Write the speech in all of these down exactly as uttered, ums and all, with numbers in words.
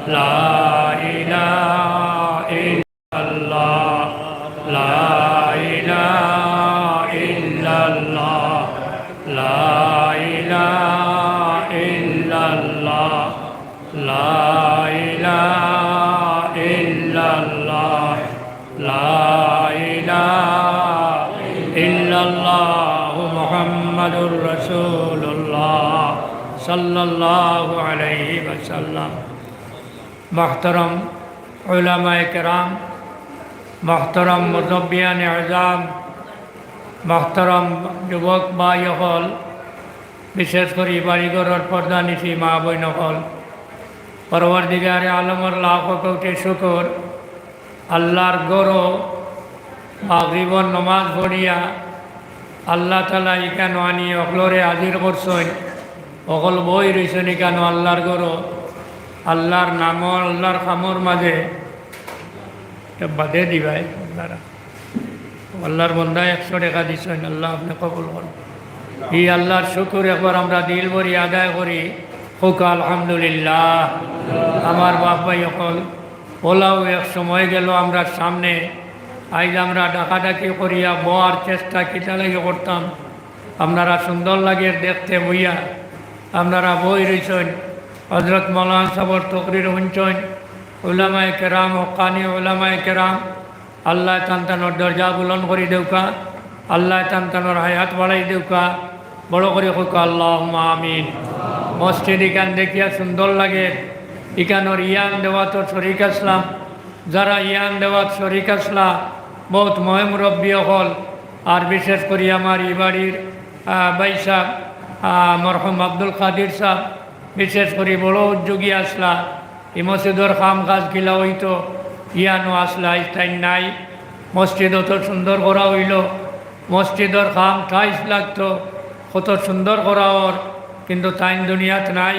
لا إله إلا الله، لا إله إلا الله، لا إله إلا الله، لا إله إلا الله، لا إله إلا الله، محمد رسول الله، صلى الله عليه وسلم. محترم علماء کرام، محترم مربیان عظام، محترم যুবক ভাই অকল, বিশেষ করি বাড়িঘরর পর্দানিশি মা বইন অকল, পরওয়ারদিগারে আলমর লাখো কোটি শুকুর, আল্লাহর ঘরো মাগরিবর নমাজ পড়িয়া আল্লাহ তাআলা ইকানো আনি অকলরে হাজির করছইন। অকল বই রইছইন ইকানো আল্লাহর ঘরো, আল্লাহর নামর, আল্লাহর কামর মাঝে। এটা বাদে দিবায় আপনারা। আল্লাহর বন্দা একশো টেকা দিছইন, আল্লাহ আপনে কবুল করুন। ই আল্লাহর শুকুর একবার আমরা দিল ভরি আদায় করি, কউক্কা আলহামদুলিল্লাহ। আমার বাপ ভাই অকল, অলাউ এক সময় গেল আমরার সামনে, আইজ আমরা ডাকাডাকি করিয়া বওয়ার চেষ্টা কিতা লাগি করতাম, আপনারা সুন্দর লাগের দেখতে বইয়া, আপনারা বই রইছইন, হজরত মৌলানা সাবর তকরির হুনছইন, উলামায়ে কেরাম, হক্কানি উলামায়ে কেরাম, আল্লায় তান তানর দরজা বুলন্দ করি দেউক্কা, আল্লায় তান তানর হায়াত বাড়াই দেউক্কা, বড় করি কউক্কা আল্লাহুম্মা আমিন। মসজিদ ইখান দেখিয়া সুন্দর লাগের, ইখানর ইয়ান দেওয়াত শরিক আছলাম, যারা ইয়ান দেওয়াত শরিক আছলা, বউত ময় মুরব্বি অকল, আর বিশেষ করি আমার ই বাড়ির, আহ, ভাই সাব, আহ, মরহুম আব্দুল কাদির সাব, বিশেষ করি বড় উদ্যোগী আছলা, ই মসজিদর কাম কাজ কিলা অইতো, ইয়ানো আছলা, আইজ তাইন নাই। মসজিদ অত সুন্দর করা অইলো, মসজিদর কাম টাইলস লাগতো, কত সুন্দর করা অর, কিন্তু তাইন দুনিয়াত নাই।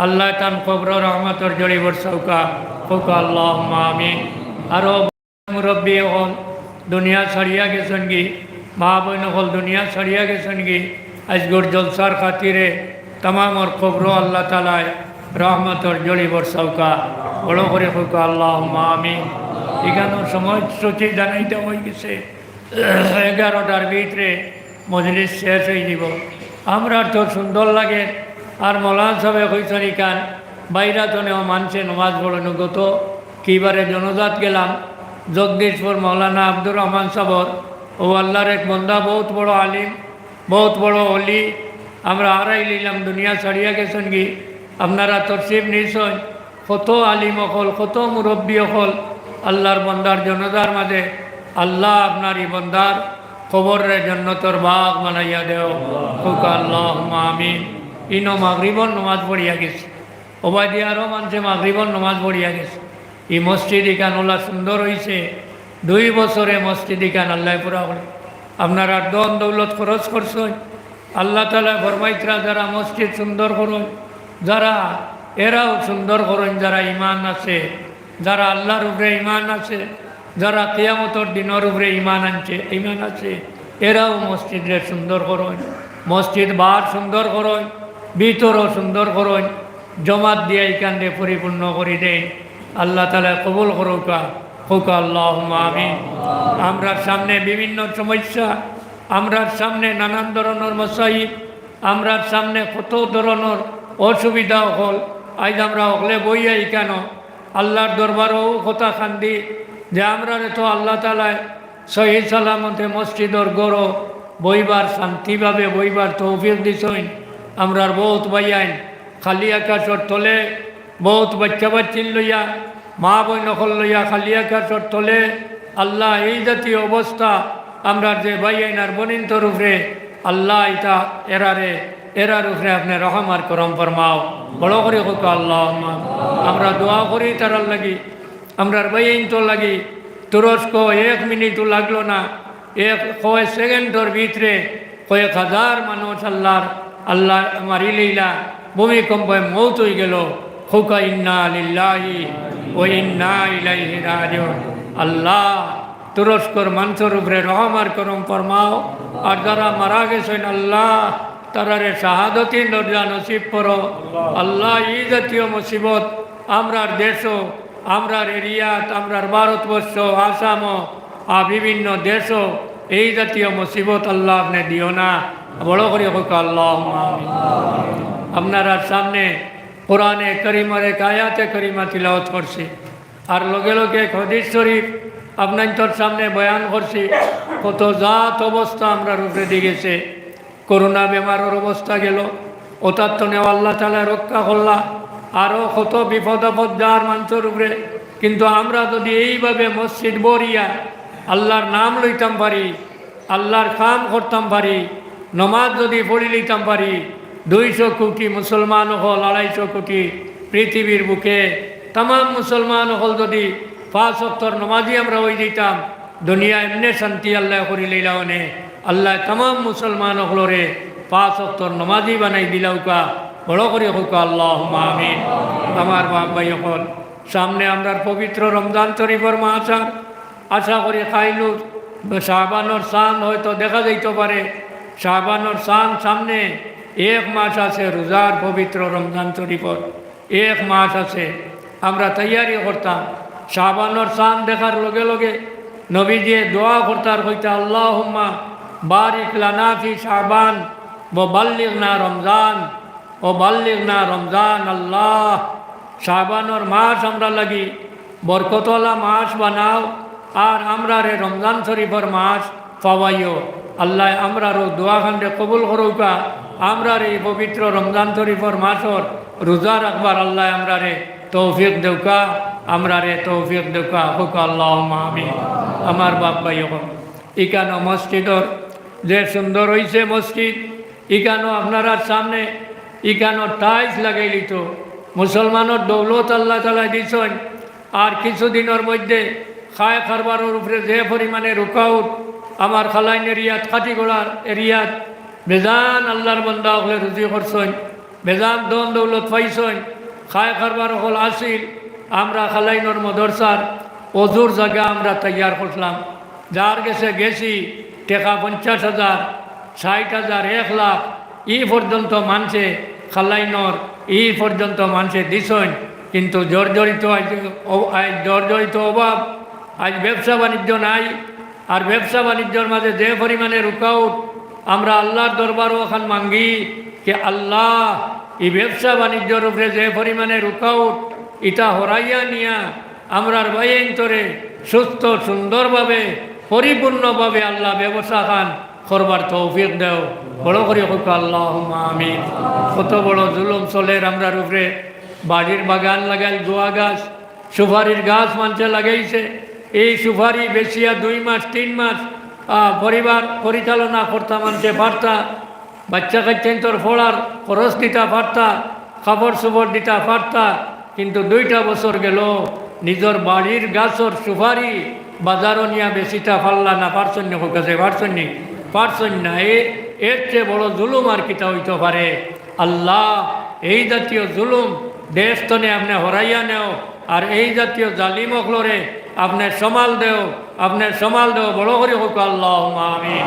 আল্লায় তান কবরো রহমতর ঝড়ি বরসাউক্কা, কউক্কা আল্লাহুম্মা আমিন। আরো মুরব্বি অকল দুনিয়া ছাড়িয়া গেছইনগি, মা বইন অকল দুনিয়া ছাড়িয়া গেছইনগি, আইজকুর জলসার খাতিরে তামামর কবরো আল্লাহ তাআলায় রহমতর ঝড়ি বরসাউক্কা, বড় করি কউক্কা আল্লাহুম্মা আমিন। ইখানর সময়সূচি জানাইতাম অইগেছে, এগারোটার ভিতরে মজলিস শেষ অইযিবো। আমরার তো সুন্দর লাগের, আর মৌলানা সাবে কইছইন ইখান বাইরা তনেও মানষে নমাজ পড়ইন। গত কিবারে জনাজাত গেলাম, জগদীশপুর মৌলানা আব্দুর রহমান সাবর, অউ আল্লাহর এক বন্দা, বউত বড় আলিম, বউত বড় অলি, আমরা হারাইলিলাম, দুনিয়া ছাড়িয়া গেছইনগি। আপনারা তশরিফ নিছইন, কত আলিম অকল, কত মুরব্বি অকল, আল্লাহর বন্দার জনাজার মাঝে। আল্লাহ আপনার ই বন্দার কবররে জন্নতর বাগ বানাইয়া দেও, কউক্কা আল্লাহুম্মা আমিন। ইনো মাগরিবর নমাজ পড়িয়া গেছে, অবায়দি আরো মানষে মাগরিবর নমাজ পড়িয়া গেছে। ই মসজিদ ইখান অলা সুন্দর অইছে, দুই বছরে মসজিদ ইখান আল্লায় পুরা করে। আপনারার ধন দৌলত খরচ করছইন, আল্লাহ তাআলায় ফরমাইতরা, যারা মসজিদ সুন্দর করইন, যারা এরাও সুন্দর করইন, যারা ইমান আছে, যারা আল্লাহর উপরে ইমান আছে, যারা কিয়ামতর দিনর উপরে ইমান আনছে, ইমান আছে, এরাও মসজিদরে সুন্দর করইন। মসজিদ বার সুন্দর করইন, ভিতরও সুন্দর করইন, জমাত দিয়া ইখানরে পরিপূর্ণ করি দেইন। আল্লাহ তাআলায় কবুল করউক্কা, কউক্কা আল্লাহুম্মা আমিন। আমরার সামনে বিভিন্ন সমস্যা, আমরার সামনে নানান ধরনর মাসাইব, আমরার সামনে কত ধরনর অসুবিধা অকল। আইজ আমরা অকলে বইয়া ইখানো আল্লাহর দরবারো অউ কথা কান্দি যে আমরারে তো আল্লাহ তাআলায় সহি সালামতে মসজিদর ঘরো বইবার, শান্তিভাবে বইবার তৌফিক দিছইন। আমরার বউত ভাইয়াইন খালি আকাশর তলে, বউত বাচ্চা বাচ্চিন লইয়া, মা বইন অকল লইয়া খালি আকাশর তলে, আল্লাহ, এই জাতীয় অবস্থা, আমরার যে ভাইয়াইন আর বইনতর উপরে, আল্লাহ, ইতা এরারে, এরার উপরে আপনে রহম আর করম ফরমাও। বড় করি কউক্কা আল্লাহুম্মা। আমরা দোয়া করি তারার লাগি, আমরার ভাইয়াইনতর লাগি। তুরস্ক এক মিনিটও লাগলো না, এক কয় সেকেন্ডর ভিতরে কয়েক হাজার মানুষ আল্লাহর, আল্লাহ মারিলিলা, ভূমিকম্পে মউত অইগেলো। কউক্কা ইন্না লিল্লাহি ওয়া ইন্না ইলাইহি রাজিউন। আল্লাহ, তুরস্কর মানষর উপরে রহম আর করম ফরমাও। আর যারা মারা গেছইন আল্লাহ, তারারে শাহাদতি দরজা নসিব করো। আল্লাহ, ই জাতীয় মুসিবত আমরার দেশও, আমরার এরিয়াত, আমরার ভারতবর্ষ, আসামও, আর বিভিন্ন দেশও এই জাতীয় মুসিবত আল্লাহ আপনে দিও না। বড় করি কউক্কা আল্লাহুম্মা আমিন। আপনারার সামনে কোরআনে করিমর এক আয়াতে করিমা তিলাওয়াত করছি, আর লগে লগে এক হাদিস শরীফ আপনাইন্তর সামনে বয়ান করছি। কত জাত অবস্থা আমরার উপরে দি গেছে, করোনা বেমারর অবস্থা গেল, অতার তনেও আল্লাহ তাআলায় রক্ষা করলা, আরও কত বিপদ আপদ যার মানষর উপরে। কিন্তু আমরা যুদি এইভাবে মসজিদ ভরিয়া আল্লাহর নাম লইতাম পারি, আল্লাহর কাম করতাম পারি, নমাজ যুদি পড়ি লইতাম পারি, দুইশো কোটি মুসলমান অকল, আড়াইশো কোটি পৃথিবীর বুকে তামাম মুসলমান অকল যুদি পাঁচ ওয়াক্তর নমাজি আমরা অই যাইতাম, দুনিয়া এমনে শান্তি আল্লায় করি লইলা অনে। আল্লায় তামাম মুসলমান অকলরে পাঁচ ওয়াক্তর নমাজি বানাই দিলাউক্কা। বড় করি কউক্কা আল্লাহুম্মা আমিন। আমার বাপ ভাই অকল, সামনে আমরার পবিত্র রমজান শরীফর মাস, আর আশা করি কাইলউ শাবানর চান হয়তো দেখা যাইতো পারে। শাবানর চান সামনে, এক মাস আছে রোজার, পবিত্র রমজান শরীফর এক মাস আছে। আমরা তৈয়ারি করতাম, শাবানর চান দেখার লগে লগে নবীজিয়ে দোয়া করতা আর কইতা, "আল্লাহুম্মা বারিক লানা ফি শাবান ওয়া বাল্লিগনা রমজান, ওয়া বাল্লিগনা রমজান।" আল্লাহ, শাবানর মাস আমরার লাগি বরকতওয়ালা মাস বানাও, আর আমরারে রমজান শরীফর মাস পাওয়াইও। আল্লায় আমরার অউ দোয়াখানরে কবুল করউক্কা। আমরারে এই পবিত্র রমজান শরীফর মাসর রোজা রাখবার আল্লায় আমরারে তৌফিক দেউক্কা, আমরারে তৌফিক দেউক্কা। কউক্কা আল্লাহুম্মা আমিন। আমার বাপ ভাই অকল, ইকানো মসজিদর যে সুন্দর অইছে মসজিদ, ইকানো আপনারার সামনে ইকানো টাইলস লাগাইলিতো, মুসলমানর দৌলত আল্লাহ তাআলায় দিছইন। আর কিছু দিনর মধ্যে খায় কারবারর উপরে যে পরিমাণে রুকাউট, আমার কালাইন এরিয়াত, কাটিগড়ার এরিয়াত, বেজান আল্লাহর বান্দা অকলে রুজি করছইন, বেজান ধন দৌলত পাইছইন, খায় কারবার অকল আছিল। আমরা কালাইনর মাদ্রাসার অজুর জাগা আমরা তৈয়ার করলাম, যার গেছে গেছি টেকা পঞ্চাশ হাজার, ষাইট হাজার, এক লাখ, ই পর্যন্ত মানষে কালাইনর, ই পর্যন্ত মানষে দিছইন, কিন্তু জর্জরিত আইজ, অ-, আইজ জর্জরিত অভাব, আইজ ব্যবসা বাণিজ্য নাই। আর ব্যবসা বাণিজ্যর মাঝে যে পরিমাণে রুকাউট, আমরা আল্লাহর দরবারও অখান মাঙ্গি যে আল্লাহ, ই ব্যবসা বাণিজ্যর উপরে যে পরিমাণে রুকাউট, ইটা হরাইয়া নিয়া আমরার ভাইয়াইন্তরে সুস্থ সুন্দরভাবে পরিপূর্ণভাবে আল্লাহ ব্যবসাখান করবার তৌফিক দেও। বড় করি কউক্কা আল্লাহুম্মা আমিন। কত বড় জুলুম চলের আমরার উপরে, বাড়ির বাগান লাগাইল, গুয়া গাছ, সুপারির গাছ মানষে লাগাইছে, এই সুপারি বেচিয়া দুই মাস তিন মাস, আহ, পরিবার পরিচালনা করতা মানষে পারতা, বাচ্চা কাচ্চাইন্তর পড়ার খরচ দিতা পারতা, কাপড় চোপড় দিতা পারতা, কিন্তু দুইটা বছর গেল, নিজর বাড়ির গাছর সুপারি বাজারো নিয়া বেচিতা পারলা না, পারছইন নি? কউক্কা, পারছইন নি? পারছইন না। এ-, এর চেয়ে বড় জুলুম আর কিতা অইতো পারে? আল্লাহ, এই জাতীয় জুলুম দেশ তনে আপনে হরাইয়া নেও, আর এই জাতীয় জালিম অকলরে আপনে সামাল দেও, আপনে সামাল দেও। বড় করি কউক্কা আল্লাহুম্মা আমিন।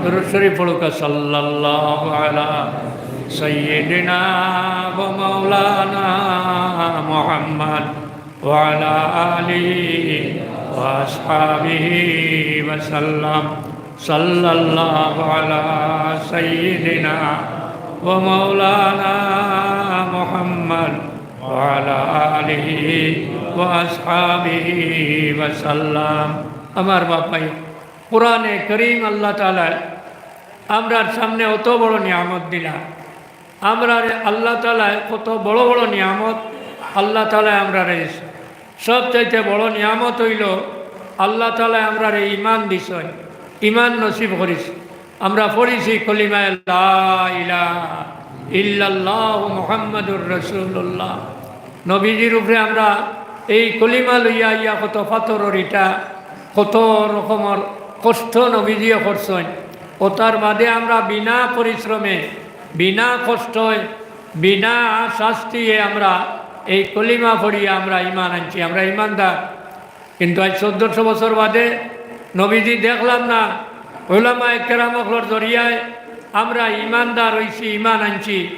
দুরূদ শরীফ পড়উক্কা। সাল্লাল্লাহু আলা সাইয়্যিদিনা ওয়া মাওলানা মুহাম্মদ ওয়া আলা আলিহি ওয়া আসহাবিহি ওয়া সাল্লাম। সাল্লাল্লাহু আলা সাইয়্যিদিনা ওয়া মাওলানা মুহাম্মদ ওয়া আলা আলিহি ওয়া আসহাবিহি ওয়া সাল্লাম। আমার বাপ ভাই, কোরআনে করিম আল্লাহ তাআলায় আমরার সামনে অত বড় নিয়ামত দিলা, আমরারে আল্লাহ তাআলায় কত বড় বড় নিয়ামত আল্লাহ তাআলায় আমরারে দিছে। সবচাইতে বড় নিয়ামত অইলো আল্লাহ তাআলায় আমরারে ঈমান দিছইন, ঈমান নসিব করিছইন। আমরা পড়িছি কলিমায়ে লা ইলাহা ইল্লাল্লাহু মুহাম্মাদুর রাসূলুল্লাহ। নবীজির উপরে আমরা এই কলিমা লইয়া আইয়া কত পাথরর ইটা, কত রকমর কষ্ট নবীজিয়ে করছইন। অতার বাদে আমরা বিনা পরিশ্রমে, বিনা কষ্টয়, বিনা শাস্তিয়ে আমরা এই কলিমা পড়িয়া আমরা ঈমান আনছি, আমরা ঈমানদার। কিন্তু আইজ চৌদ্দশো বছর বাদে নবীজি দেখলাম না, উলামায়ে কেরাম অকলর জরিয়ায় আমরা ঈমানদার অইছি, ঈমান আনছি।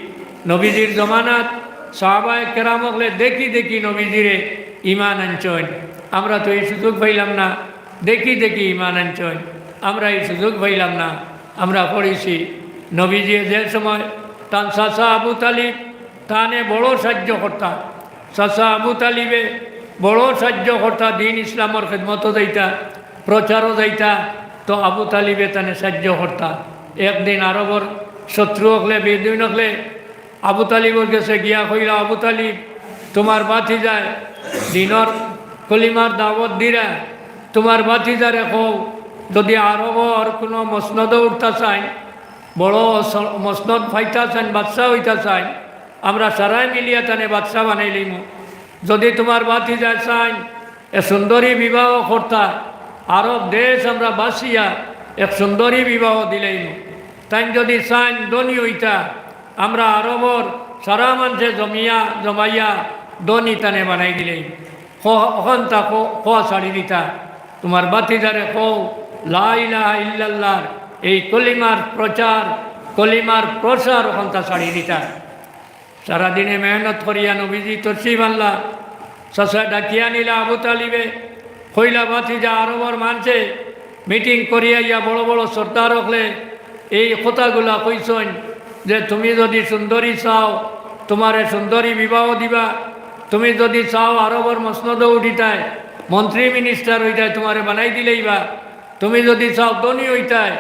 নবীজির জমানাত সাহাবায়ে কেরাম অকলে দেখি দেখি নবীজিরে ইমান আনছইন। আমরা তো এই সুযোগ পাইলাম না, দেখি দেখি ইমান আনছইন। আমরা এই সুযোগ পাইলাম না। আমরা পড়ছি, নবীজি যে সময় তান চাচা আবু তালিব তানে বড় সাহায্য করতা, চাচা আবু তালিবে বড় সাহায্য করতা, দিন ইসলামর খেদমতো যাইতা, প্রচারও যাইতা, তো আবু তালিবে তানে সাহায্য করতা। একদিন আরবর শত্রু অকলে, বেদুইন অকলে আবু তালিবর গেছে গিয়া কইলা, "আবু তালিব, তুমার ভাতিজায় দিনর কলিমার দাওয়াত দিরা, তুমার ভাতিজারে কও, যদি আরবর কুনু মসনদো উঠতা চাইন, বড় স-, মসনদ পাইতা চাইন, বাদশা অইতা চাইন, আমরা সারায় মিলিয়া তানে বাদশা বানাইলিমু। যদি তুমার ভাতিজায় চাইন, এ সুন্দরী বিবাহ করতা, আরব দেশ আমরা বাসিয়া এক সুন্দরী বিবাহ দিলাইমু। তাইন যদি চাইন ধনী অইতা, আমরা আরবর সারা মানষে জমিয়া, জমাইয়া ধনী তানে বানাই দিলাইমু। খ-, অখানতা খ-, খোয়া ছাড়ি দিতা। তুমার ভাতিজারে কও, লা ইলাহা ইল্লাল্লাহর এই কলিমার প্রচার, কলিমার প্রসার অখানতা ছাড়ি দিতা।" সারাদিনে মেহনত করিয়া নবীজি তশরিফ আনলা। চাচা ডাকিয়া নিলা আবু তালিবে, কইলা, "ভাতিজা, আরবর মানষে মিটিং করিয়া ইয়া বড় বড় সর্দার অকলে এই কথাগুলা কইছইন যে তুমি যদি সুন্দরী চাও, তুমারে সুন্দরী বিবাহ দিবা, তুমি যদি চাও আরবর মসনদো উঠিতায়, মন্ত্রী মিনিস্টার অইতায়, তুমারে বানাই দিলাইবা।" তুমি যদি চাও ধনী অইতায়,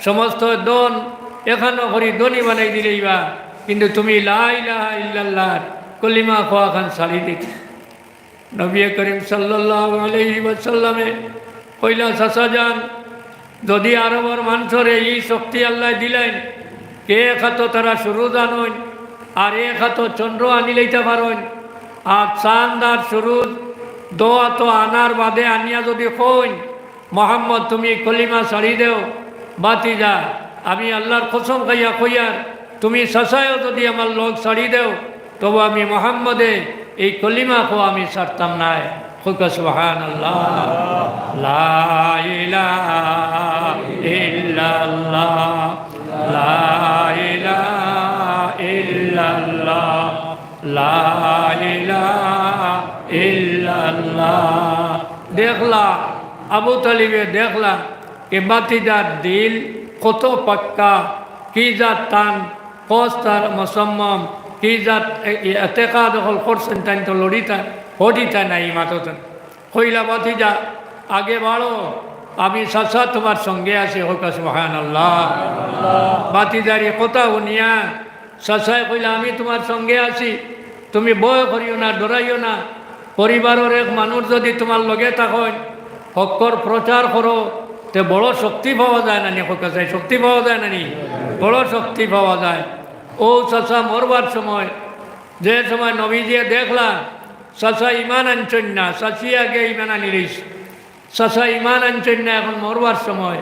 সমস্ত ধন একখানো করি ধনী বানাই দিলাইবা, কিন্তু তুমি লা ইলাহা ইল্লাল্লাহর কলিমা কওয়াখান ছাড়ি দিতায়। নবী করিম সাল্লাল্লাহু আলাইহি ওয়াসাল্লামে কইলা, "চাচা যান, যদি আরবর মানষরে ই শক্তি আল্লায় দিলাইন, এক আতো তারা সুরুজ আনইন, আর এক আতো চন্দ্র আনিলাইতা পারইন, আর চান্দ আর সুরুজ দো আতো আনার বাদে আনিয়া যদি কইন, 'মোহাম্মদ, তুমি কলিমা ছাড়ি দেও, ভাতিজা, আমি আল্লাহর কসম খাইয়া কইয়ার, তুমি চাচায়ও যদি আমার লগ ছাড়ি দেও, তবু আমি মোহাম্মদে এই কলিমা কওয়া আমি ছাড়তাম নায়।'" কউক্কা সুবহানাল্লাহ। লা ইলাহা ইল্লাল্লাহ, লা ইলাহা ইল্লাল্লাহ, লা ইলাহা ইল্লাল্লাহ। দেখলা, আবু তালিবে দেখলা, এ ভাতিজার দিল কত পাক্কা, কি জাত তান কস্তার মুসাম্মাম, কি জাত এ-, এ-, এতেকাদ অকল করছইন, তাইন তো লড়িতা, হটিতা নাই মাততা। কইলা, "ভাতিজা, আগে বাড়ো, আমি চাচা তুমার সঙ্গে আছি।" কউক্কা সুবহানাল্লাহ। ভাতিজার ই কথা হুনিয়া চাচায় কইলা, "আমি তুমার সঙ্গে আছি, তুমি ভয় করিও না, ডরাইও না। পরিবারর এক মানুষ যদি তুমার লগে থাকইন, হকর প্রচার করো, তে বড় শক্তি পাওয়া যায় না নি?" কউক্কা চাই, শক্তি পাওয়া যায় না নি? বড় শক্তি পাওয়া যায়। অউ চাচা মরবার সময়, যে সময় নবীজিয়ে দেখলা, চাচা ইমান আনছইন না, চাচিয়ে আগে ইমান আনিলিছইন। চাচা ইমান আনছইন না, এখন মরবার সময়।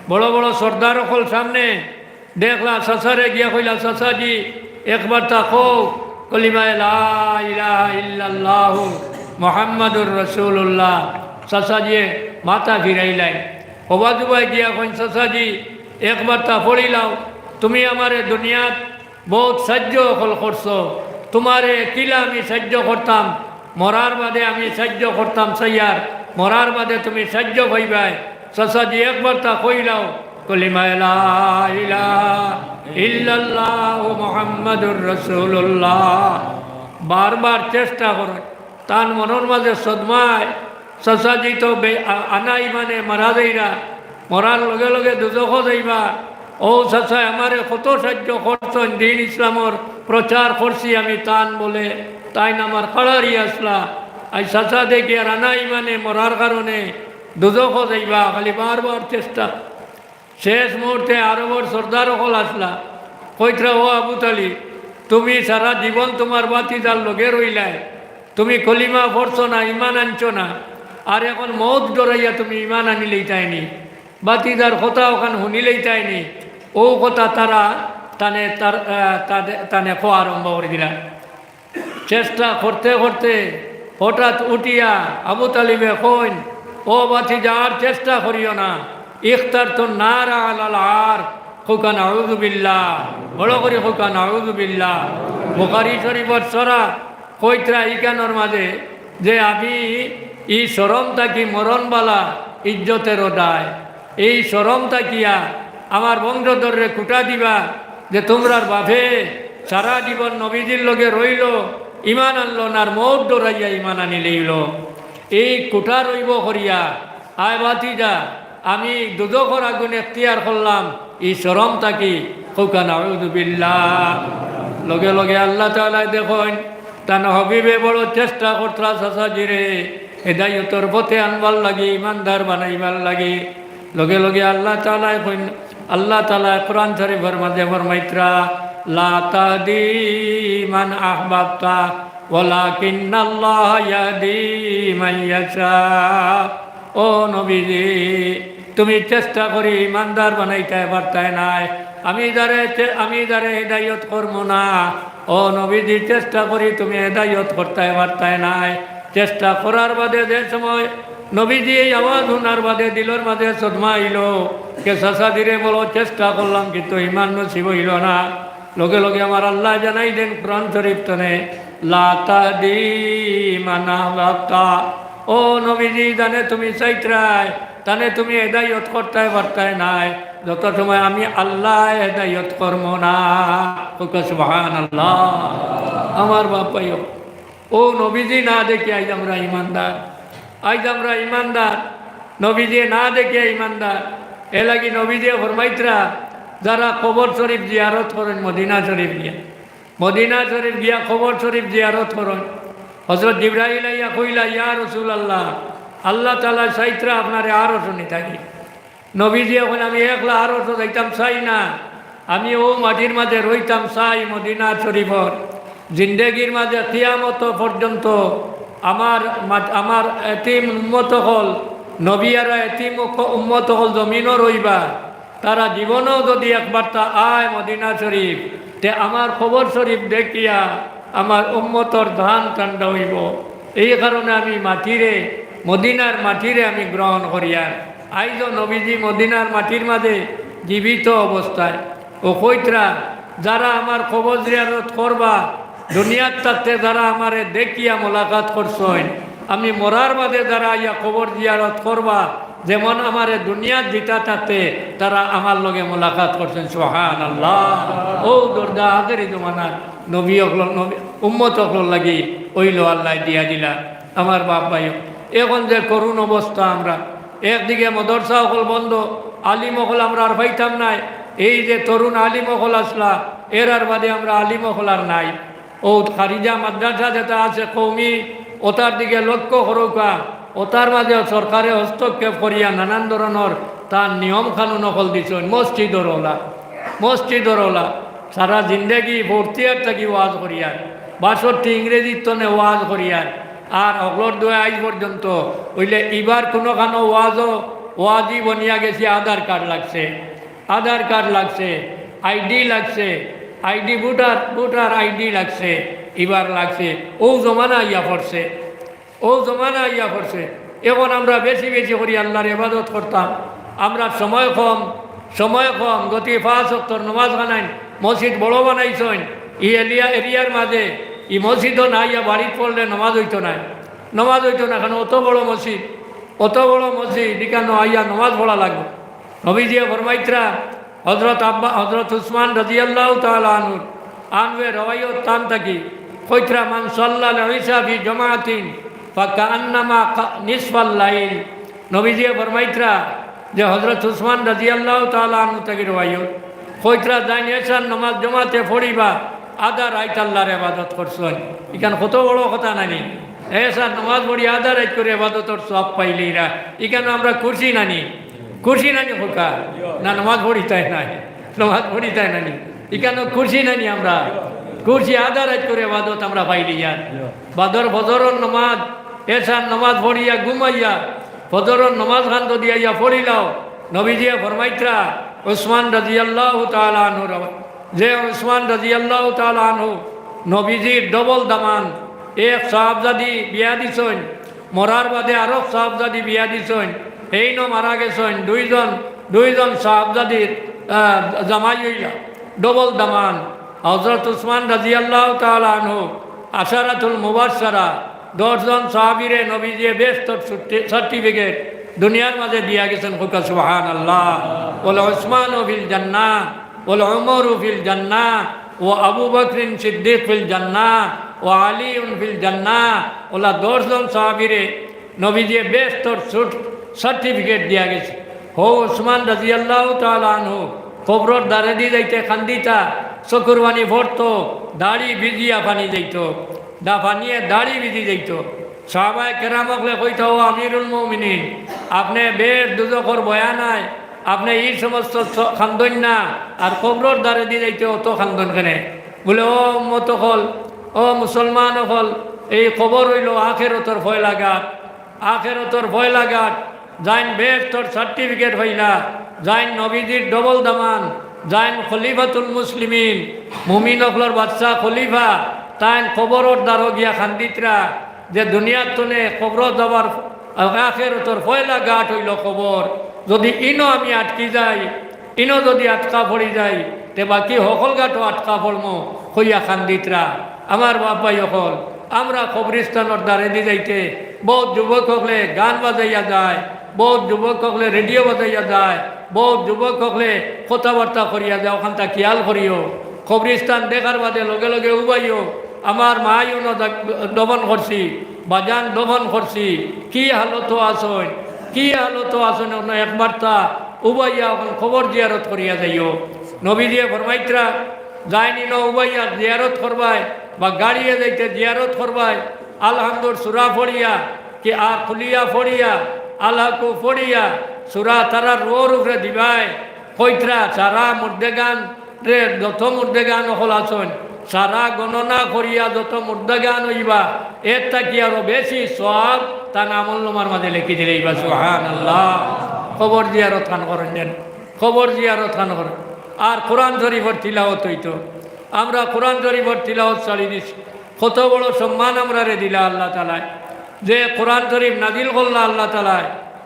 বড় বড় সর্দার অকল সামনে, দেখলা চাচারে, গিয়া কইলা, "চাচাজি, একবারতা কও কলিমায়ে লা ইলাহা ইল্লাল্লাহু মুহাম্মাদুর রাসূলুল্লাহ।" চাচাজিয়ে মাথা ফিরাইলাইন। হবা জুবায় গিয়া কইন, "চাচাজি, একবারতা পড়িলাও, তুমি আমারে দুনিয়াত বউত সাইয্য অকল করছো, তুমারে কিলা আমি সাইয্য করতাম, মরার বাদে আমি সাইয্য করতাম চাইয়ার, মরার বাদে তুমি সাইয্য পাইবায়। চাচাজি, একবারতা কইলাও, কলিমায়ে লা ইলাহা ইল্লাল্লাহু মুহাম্মাদুর রাসূলুল্লাহ।" বারবার চেষ্টা করইন, তান মনর মাঝে সদমায়, চাচাজি তো বে-, আ-, আনা ইমানে মারা যাইরা, মরার লগে লগে দুজখো যাইবা। অউ চাচায় আমারে কত সাইয্য করছইন, দিন ইসলামর প্রচার করছি আমি তান বলে, তাইন আমার কাড়ারি আছলা। আইজ চাচা দেখিয়ার আনা ইমানে মরার কারণে দুজখো যাইবা, খালি বারবার চেষ্টা। শেষ মুহূর্তে আরবর সর্দার অকল আছলা, কইতরা, "ও আবু তালিব, তুমি সারা জীবন তুমার ভাতিজার লগে রইলায়, তুমি কলিমা পড়ছো না, ইমান আনছো না, আর এখন মউত ডরাইয়া তুমি ইমান আনিলাইতায় নি, ভাতিজার কথা অখান হুনিলাইতায় নি।" অউ কথা তারা তানে, তার, আহ, তাদে-, তানে কওয়া আরম্ভ করি দিলা। চেষ্টা করতে করতে হঠাৎ উঠিয়া আবু তালিবে কইন, "ও ভাতিজা, আর চেষ্টা করিও না, ইখতারতুন নারা আলাল আর।" কউক্কা নাউযুবিল্লাহ, বড় করি কউক্কা নাউযুবিল্লাহ। বুখারী শরীফর সরা কইতরা ইখানর মাঝে যে আমি ই শরম থাকি মরণ বালা ইজ্জতেরও দায়, এই শরম থাকিয়া আমার বংশধররে খুটা দিবা যে তোমরার বাফে সারা জীবন নবীজির লগে রইলো, ইমান আনলো না, আর মউত ডরাইয়া ইমান আনিলাইলো। এই খুটা রইবো করিয়া, আয় ভাতিজা, আমি দুজখর আগুন এখতিয়ার করলাম, ই শরম থাকি। কউক্কা নাউযুবিল্লাহ। লগে লগে আল্লাহ তাআলায় দেখইন, তান হাবিবে বড় চেষ্টা করতরা চাচাজিরে হেদায়তর পথে আনবার লাগি, ইমানদার বানাইবার লাগি। লগে লগে আল্লাহ তাআলায় কইন, আল্লাহ তাআলায় কোরআন শরীফর মাঝে ফরমাইতরা, "লা তাহদি মান আহবাবতা, ওয়ালাকিন্নাল্লাহা ইয়াহদি মান ইয়াশা।" ও নবীজি, তুমি চেষ্টা করি ইমানদার বানাইতায় পারতায় নায়। আমি যারে চে-, আমি যারে হেদায়ত করমু না। ও নবীজি, চেষ্টা করি তুমি হেদায়ত করতায় পারতায় নায়। চেষ্টা করার বাদে যে সময় নবীজি এই আওয়াজ হুনার বাদে দিলর মাঝে সদমা আইলো, কে চাচাজিরে বড় চেষ্টা করলাম, কিন্তু ইমান নসিব অইলো না। লগে লগে আমার আল্লায় জানাই দেন কোরআন শরীফ তনে, "লা তাহদি মান আহবাবতা।" ও নবীজি, যানে তুমি চাইতরায়, তানে তুমি হেদায়ত করতায় পারতায় নায়, যত সময় আমি আল্লায় হেদায়ত করমু না। কউক্কা সুবহানাল্লাহ। আমার বাপ ভাইও, ও নবীজি না দেখি আইজ আমরা ইমানদার, আইজ আমরা ইমানদার, নবীজি না দেখি ইমানদার। এর লাগি নবীজি ফরমাইতরা, যারা কবর শরীফ জিয়ারত করইন মদিনা শরীফ গিয়া, মদিনা শরীফ গিয়া কবর শরীফ জিয়ারত করইন। হযরত জিবরাইল আইয়া কইলা, "ইয়া রাসূলুল্লাহ, আল্লাহ তাআলা চাইতরা আপনারে আরশো নিতা গি।" নবীজিয়ে কইন, "আমি একলা আরশো যাইতাম চাই না, আমি অউ মাটির মাঝে রইতাম চাই মদিনা শরীফর। জিন্দেগির মাঝে কিয়ামত পর্যন্ত আমার মাট-, আমার এতিম উম্মত অকল, নবী আর এতিম উক-, উম্মত অকল জমিনো রইবা।" তারা জীবনও যদি একবার তা আয় মদিনা শরীফ, তে আমার কবর শরীফ দেখিয়া আমার উম্মতর ধান ঠান্ডা অইবো। এই কারণে আমি মাটিরে, মদিনার মাটিরে আমি গ্রহণ করিয়ার। আইজও নবীজি মদিনার মাটির মাঝে জীবিত অবস্থায়। ও কইতরা, যারা আমার কবর জিয়ারত করবা, দুনিয়ার তাতে যারা আমারে দেখিয়া মোলাকাত করছইন, আমি মরার বাদে যারা আইয়া কবর জিয়ারত করবা, যেমন আমারে দুনিয়াত দিতা তাতে তারা আমার লগে মোলাকাত করছইন। সুবহানাল্লাহ। অউ দরজা আখেরি জমানার নবী অকলর, নবী, উম্মত অকলর লাগি অইলো আল্লায় দিয়া দিলা। আমার বাপ ভাই, এখন যে করুণ অবস্থা আমরা, একদিকে মাদ্রাসা অকল বন্ধ, আলিম অকল আমরা আর পাইতাম নায়। এই যে তরুণ আলিম অকল আছলা, এরার বাদে আমরা আলিম অকল আর নাই। অউ খারিজা মাদ্রাসা যেটা আছে কওমি, ওটার দিকে লক্ষ্য করউক্কা, ওটার মাঝে সরকারে হস্তক্ষেপ করিয়া নানান ধরনর তার নিয়ম কানুন অকল দিছইন। মসজিদর অলা, মসজিদর অলা, সারা জিন্দেগি ফোর্থ ইয়ার থাকি ওয়াজ করিয়ার, বাষট্টি ইংরেজির তনে ওয়াজ করিয়ার, আর অকলর দুয়ায় আইজ পর্যন্ত অইলে ইবার কুনুখানো ওয়াজও, ওয়াজি বনিয়া গেছি, আধার কার্ড লাগছে, আধার কার্ড লাগছে, আইডি লাগছে, আইডি ভোটার, ভোটার আইডি লাগছে, ইবার লাগছে। অউ জমানা আইয়া পড়ছে, অউ জমানা আইয়া পড়ছে। এখন আমরা বেশি বেশি করি আল্লাহর ইবাদত করতাম, আমরা সময় কম, সময় কম, গতি পাঁচ ওয়াক্তর নমাজ খানাইন, মসজিদ বড় বানাইছইন, ই এলিয়া এরিয়ার মাঝে ই মসজিদও না আইয়া বাড়িত পড়লে নমাজ অইতো নায়, নমাজ অইতো না, কারণ অত বড় মসজিদ, অত বড় মসজিদ, ইখানো আইয়া নমাজ পড়া লাগবো। নবীজিয়ে ফরমাইতরা, হযরত আব্বা, হযরত উসমান রাদিয়াল্লাহু তাআলা আনহু, আনহুয়ে রওয়ায়ত তান থাকি, কইতরা, "মান সাল্লাল ইশা ফি জামাআতিন ফাকাআন্নামা কা-, নিসফাল লাইল।" নবীজিয়ে ফরমাইতরা যে হযরত উসমান রাদিয়াল্লাহু তাআলা আনহু থাকি রওয়ায়ত, কইতরা, "যাইন এশার নমাজ জমাতে পড়িবা, আধা রাইত আল্লাহর ইবাদত করছইন।" ইখান কত বড় কথা নানি? এশার নমাজ পড়ি আধা রাইত করে ইবাদতর সওয়াব পাইলিরা। ইখানো আমরা খুশি নানি? খুশি নানি কউক্কা? না, নমাজ পড়িতায় নায়, নমাজ পড়িতায় নানি? ইখানো খুশি নানি আমরা? খুশি, আধা রাইত করে ইবাদত আমরা পাইলিয়ার। বাদর ফজরর নমাজ, এশার নমাজ পড়িয়া ঘুমাইয়া, ফজরর নমাজ খান যদি আইয়া পড়িলাও, নবীজিয়ে ফরমাইতরা, উসমান রাদিয়াল্লাহু তাআলা আনহু রওয়ায়-, যে উসমান রাদিয়াল্লাহু তাআলা আনহু নবীজির ডবল দামান, এক সাহাবজাদি বিয়া দিছইন, মরার বাদে আরক সাহাবজাদি বিয়া দিছইন, এইনও মারা গেছইন, দুইজন, দুইজন সাহাবজাদির, আহ, জামাই অইলা, ডবল দামান। হযরত উসমান রাদিয়াল্লাহু তাআলা আনহু, আশারাতুল মুবাশশারা, দশ জন সাহাবীরে নবীজিয়ে বেহেশতর সার্টি-, সার্টিফিকেট দুনিয়ার মাঝে দিয়া গেছইন। কউক্কা সুবহানাল্লাহ। ওয়াল উসমানু ফিল জান্নাহ, ওয়াল উমরু ফিল জান্নাহ, ওয়া আবু বকরিন সিদ্দিক ফিল জান্নাহ, ওয়া আলিউন ফিল জান্নাহ। অলা দশ জন সাহাবীরে নবীজিয়ে বেহেশতর সুট-, সার্টিফিকেট দিয়া গেছে। হউ উসমান রাদিয়াল্লাহু তাআলা আনহু কবরর দ্বারেদি যাইতে কান্দিতা, চকুর পানি পড়তো, দাড়ি ভিজিয়া পানি যাইতো, দা পানিয়ে দাড়ি ভিজি যাইতো। সাহাবায়ে কেরাম অকলে কইতা, "ও আমিরুল মুমিনিন, আপনে বেহেশত দুজখর বয়া নাই, আপনে ই সমস্ত স-, কান্দইন না, আর কবরর দ্বারেদি যাইতে অত কান্দইন কেনে?" বুলে, "ও উম্মত অকল, ও মুসলমান অকল, এই কবর অইলো আখেরাতর পয়লা ঘাট, আখেরাতর পয়লা ঘাট, যেইন বেহেশতর সার্টিফিকেট পাইলা, যেইন নবীজির ডবল দামান, যেইন খলিফাতুল মুসলিমিন, মুমিন অকলর বাদশা খলিফা, তাইন কবরর দ্বারো গিয়া কান্দিত্রা যে দুনিয়ার তনে কবরো যাবার, আখেরাতর পয়লা ঘাট অইলো কবর। যুদি ইনো আমি আটকি যাই, ইনো যুদি আটকা পড়ি যাই, তে বাকি হকল ঘাটো আটকা পড়মু," কইয়া কান্দিত্রা। আমার বাপ ভাই অকল, আমরা কবরিস্তানর দ্বারেদি যাইতে বউত যুবক অকলে গান বাজাইয়া যায়, বউত যুবক অকলে রেডিও বাজাইয়া যায়, বউত যুবক অকলে কথাবার্তা করিয়া যায়, অখানতা খিয়াল করিও। কবরিস্তান দেখার বাদে লগে লগে উবাইও, "আমার মাই অনো দা-, দফন করছি, বাজান দফন করছি, কি হালতো আছইন, কি হালতো আছইন, অনো একবারতা উবাইয়া অখন কবর জিয়ারত করিয়া যাইও।" নবীজিয়ে ফরমাইত্রা, যেইন ইনো উবাইয়া জিয়ারত করবায় বা গাড়িয়ে যাইতে জিয়ারত করবায়, আলহামদুর সুরা পড়িয়া, কি আর কুলিয়া পড়িয়া, আলাকু পড়িয়া, সুরা তারার রুহর উপরে দিবায়। কইত্রা, সারা মুর্দেগানরে, যত মুর্দেগান অকল আছইন, সারা গণনা করিয়া যত মুর্দেগান অইবা, এর থাকি আরো বেশি সওয়াব তান আমলনামার মাঝে লেখি দিলাইবা। সুবহানাল্লাহ। কবর জিয়ারত খান করইন যেন, কবর জিয়ারত খান করইন। আর কোরআন শরীফর তিলাওত অইতো, আমরা কোরআন শরীফর তিলাওত ছাড়ি দিছি। কত বড় সম্মান আমরারে দিলা আল্লাহ তাআলায়, যে কোরআন শরীফ নাজিল করলা আল্লাহ তাআলায়।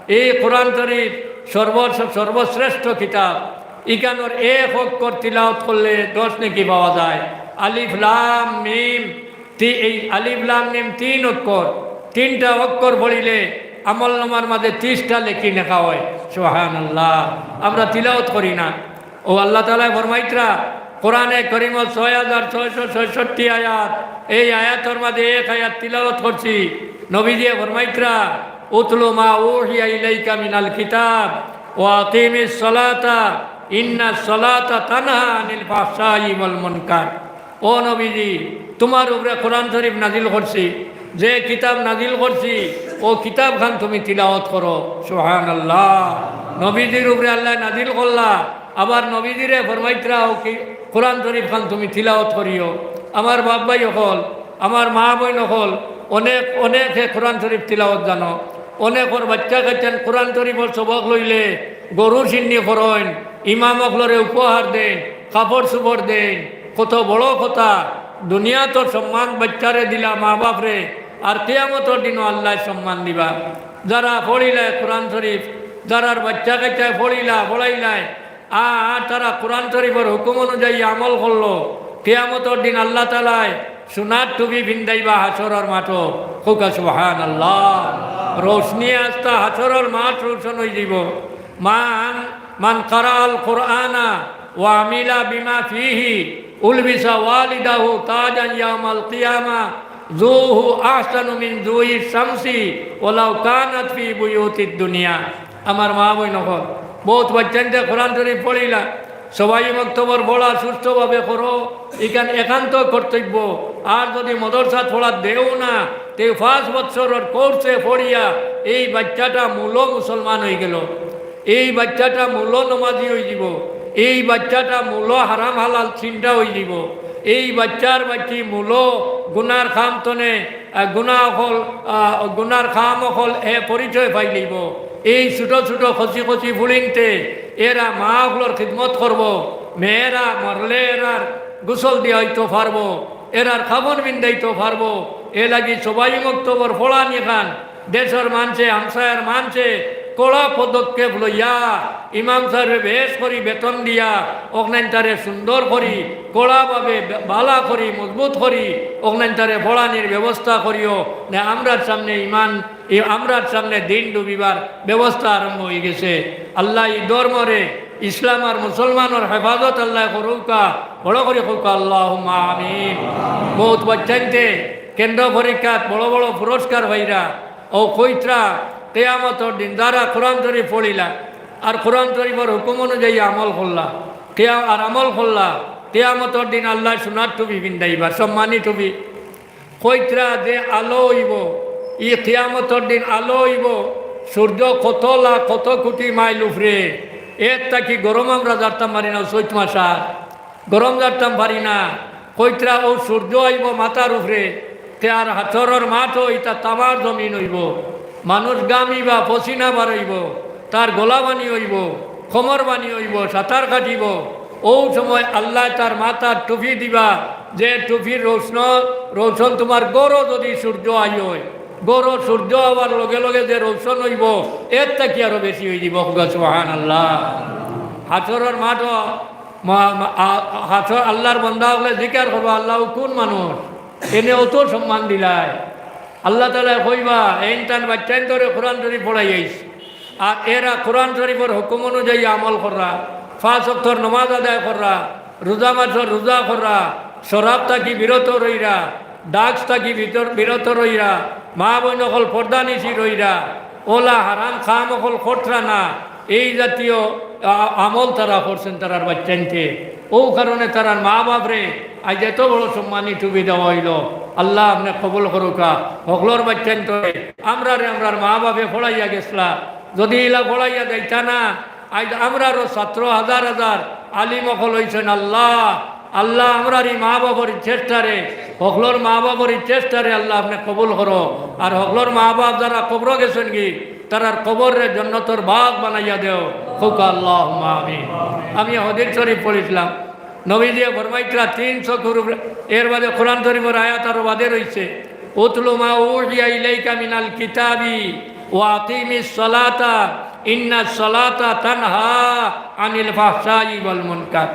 এই কোরআন শরীফ সর্ব-, সর্বশ্রেষ্ঠ কিতাব। ইখানর এক অক্ষর তিলাওত করলে দশ নেকি পাওয়া যায়। আলিফ লাম মিম, তি-, এই আলিফ লাম মিম তিন অক্ষর, তিনটা অক্ষর পড়িলে আমলনামার মাঝে তিরিশটা নেকি লেখা হয়। সুবহানাল্লাহ। আমরা তিলাওত করি না। ও আল্লাহ তাআলায় ফরমাইত্রা, কোরআনে করিমর ছয় হাজার ছয়শো ছয়ষট্টি আয়াত, এই আয়াতর মাঝে এক আয়াত তিলাওত করছি। নবীজিয়ে ফরমাইত্রা, "উতলু মা উহিয়া ইলাইকা মিনাল কিতাব ওয়া আকিমিস সালাতা ইন্নাস সালাতা তানহা আনিল ফাহশাই ওয়াল মুনকার।" ও নবীজি, তুমার উপরে কোরআন শরীফ নাজিল করছি, যে কিতাব নাজিল করছি, অউ কিতাব খান তুমি তিলাওত করো। সুবহানাল্লাহ। নবীজির উপরে আল্লায় নাজিল করলা, আবার নবীজিরে ফরমাইত্রা, অউ কি-, কোরআন শরীফ খান তুমি তিলাওত করিও। আমার বাপ ভাই অকল, আমার মা বইন অকল, অনেক, অনেকে কোরআন শরীফ তিলাওত জানো, অনেকর বাচ্চা কাচ্চাইন কোরআন শরীফর সবক লইলে গরু সিন্নি করইন, ইমাম অকলরে উপহার দেইন, কাপড় চুপড় দেইন, কত বড় কথা। দুনিয়াত সম্মান বাচ্চারে দিলা মা বাপরে, আর কিয়ামতর দিনও আল্লায় সম্মান দিবা। যারা পড়িলায় কোরআন শরীফ, যারার বাচ্চা কাচ্চায় পড়িলা, পড়াইলায়, আ-, আর তারা কোরআন শরীফর হুকুম অনুযায়ী আমল করলো, কিয়ামতর দিন আল্লাহ তাআলায় সোনার টুপি ফিন্দাইবা হাশরর মাঠো। কউক্কা সুবহানাল্লাহ। রোশনিয়ে আস্তা হাশরর মাঠ রোশন অইযিবো। মান, মান কারাআল কুরআনা ওয়া আমিলা বিমা ফিহি উলবিসা ওয়ালিদাহু তাজান ইয়াউমাল কিয়ামা, জুহু আহসানু মিন জুহি শামসি ওয়ালাউ কানাত ফি বুয়ুতিদ দুনিয়া। আমার মা বইন অকল, বউত বাচ্চাইন্তে কোরআন শরীফ পড়িলা, সবাই মক্তবর পড়া সুষ্ঠুভাবে করো, ইখান একান্ত কর্তব্য। আর যুদি মাদ্রাসাত পড়া দেও না, তে পাঁচ বছরর কোর্সে পড়িয়া এই বাচ্চাটা মূল মুসলমান অইগেলো। এই বাচ্চাটা মূল নমাজি অইযিবো, এই বাচ্চাটা মূল হারাম হালাল চিন্তা অইযিবো, এই বাচ্চার বাচ্চি মূল গুনার কাম তনে, আহ, গুনা অকল, আহ, গুনার কাম অকল এ পরিচয় পাইলিবো। এই ছোট ছোট কচি কচি ফুড়িন্তে এরা মা অকলর খিদমত করবো, মেয়েরা মরলে এরার গোসল দিয়াইতো পারবো, এরার কাফন ফিন্দাইতো পারবো। এরলাগি সবাই মক্তবর পড়ানি খান দেশর মানষে, হামসায়ার মানষে, কড়া পদক্ষেপ লইয়া ইমাম সাহেবরে বেশ করি বেতন দিয়া অকনাইনতারে সুন্দর করি, কড়াভাবে বে-, বালা করি, মজবুত করি অকনাইনতারে পড়ানির ব্যবস্থা করিও। নে আমরার সামনে ইমান, ই আমরার সামনে দিন ডুবিবার ব্যবস্থা আরম্ভ অইগেছে। আল্লায় ই ধর্মরে, ইসলাম আর মুসলমানর হেফাজত আল্লায় করউক্কা, বড় করি কউক্কা, আল্লাহুম্মা আমিন। বউত বাচ্চাইন্তে কেন্দ্র পরীক্ষাত বড় বড় পুরস্কার পাইরা, অউ কইতরা, কিয়ামতর দিন যারা কোরআন শরীফ পড়িলা আর কোরআন শরীফর হুকুম অনুযায়ী আমল করলা, কিয়া-, আর আমল করলা, কিয়ামতর দিন আল্লায় সোনার টুপি পিন্দাইবা, সম্মানী টুপি। কইতরা যে আলো অইবো, ই কিয়ামতর দিন আলো অইবো, সূর্য কত লাখ, কত কোটি মাইল উপরে, এর থাকি গরম আমরা জারতাম পারি না, চৈত মাস আর গরম জারতাম পারি না। কইতরা অউ সূর্য আইবো মাথার উপরে, তে আর হাশরর মাঠো ইতা তামার জমিন অইবো। মানুষ গামিবা, পসিনা বারইবো, তার গলা বানি অইবো, কোমর বানি অইবো, সাঁতার কাটিবো। অউ সময় আল্লায় তার মাথাত টুপি দিবা, যে টুপির রৌশন, রৌশন তুমার ঘরো যুদি সূর্য আয় অয়, ঘরো সূর্য আওয়ার লগে লগে যে রৌশন অইবো, এর থাকি আরো বেশি অইযিবো। কউক্কা সুবহানাল্লাহ। হাশরর মাঠো মা-, মা-, আ-, হাশর আল্লার বান্দা অকলে জিকার করবা, "আল্লাহ, অউ কুন মানুষ? এনে অত সম্মান দিলায়।" আল্লাহ তাআলায় কইবা, "এইন তান বাচ্চাইন্তরে কোরআন শরীফ পড়াইয়াইছ।" আর এরা কোরআন শরীফর হুকুম অনুযায়ী আমল কররা, পাঁচ ওয়াক্তর নমাজ আদায় কররা, রোজা মাসর রোজা কররা, শরাব থাকি বিরত রইরা, drugs থাকি ভিতর-, বিরত রইরা, মা বইন অকল পর্দানিশি রইরা, অলা হারাম কাম অকল করতরা না, এই জাতীয় আ-, আমল তারা করছইন তারার বাচ্চাইন্তে। অউ কারণে তারার মা বাপরে আইজ এত বড় সম্মানী টুপি দেওয়া অইলো। আল্লাহ আপনে কবুল করউক্কা। হকলর বাচ্চাইন্তরে আমরারে আমরার মা বাপে পড়াইয়া গেছলা। যুদি ইলা পড়াইয়া যাইতা না, আইজ আমরারও ছাত্র হাজার হাজার আলিম অকল অইছইন। আল্লাহ, আল্লাহ, আমরার ই মা বাপর ই চেষ্টারে, হকলর মা বাপর ই চেষ্টারে আল্লাহ আপনে কবুল করো। আর হকলর মা বাপ যারা কবরো গেছইনগি, তারার কবররে জন্নতর বাগ বানাইয়া দেও। কউক্কা আল্লাহুম্মা আমিন। আমি হাদিস শরীফ পড়ছিলাম, নবীজিয়ে ফরমাইতরা তিন চকুর উপরে, এর বাদে কোরআন শরীফর আয়াত আরো বাদে রইছে, "উতলু মা উহিয়া ইলাইকা মিনাল কিতাবি ওয়া আকিমিস সালাতা ইন্নাস সালাতা তানহা আনিল ফাহশাই ওয়াল মুনকার।"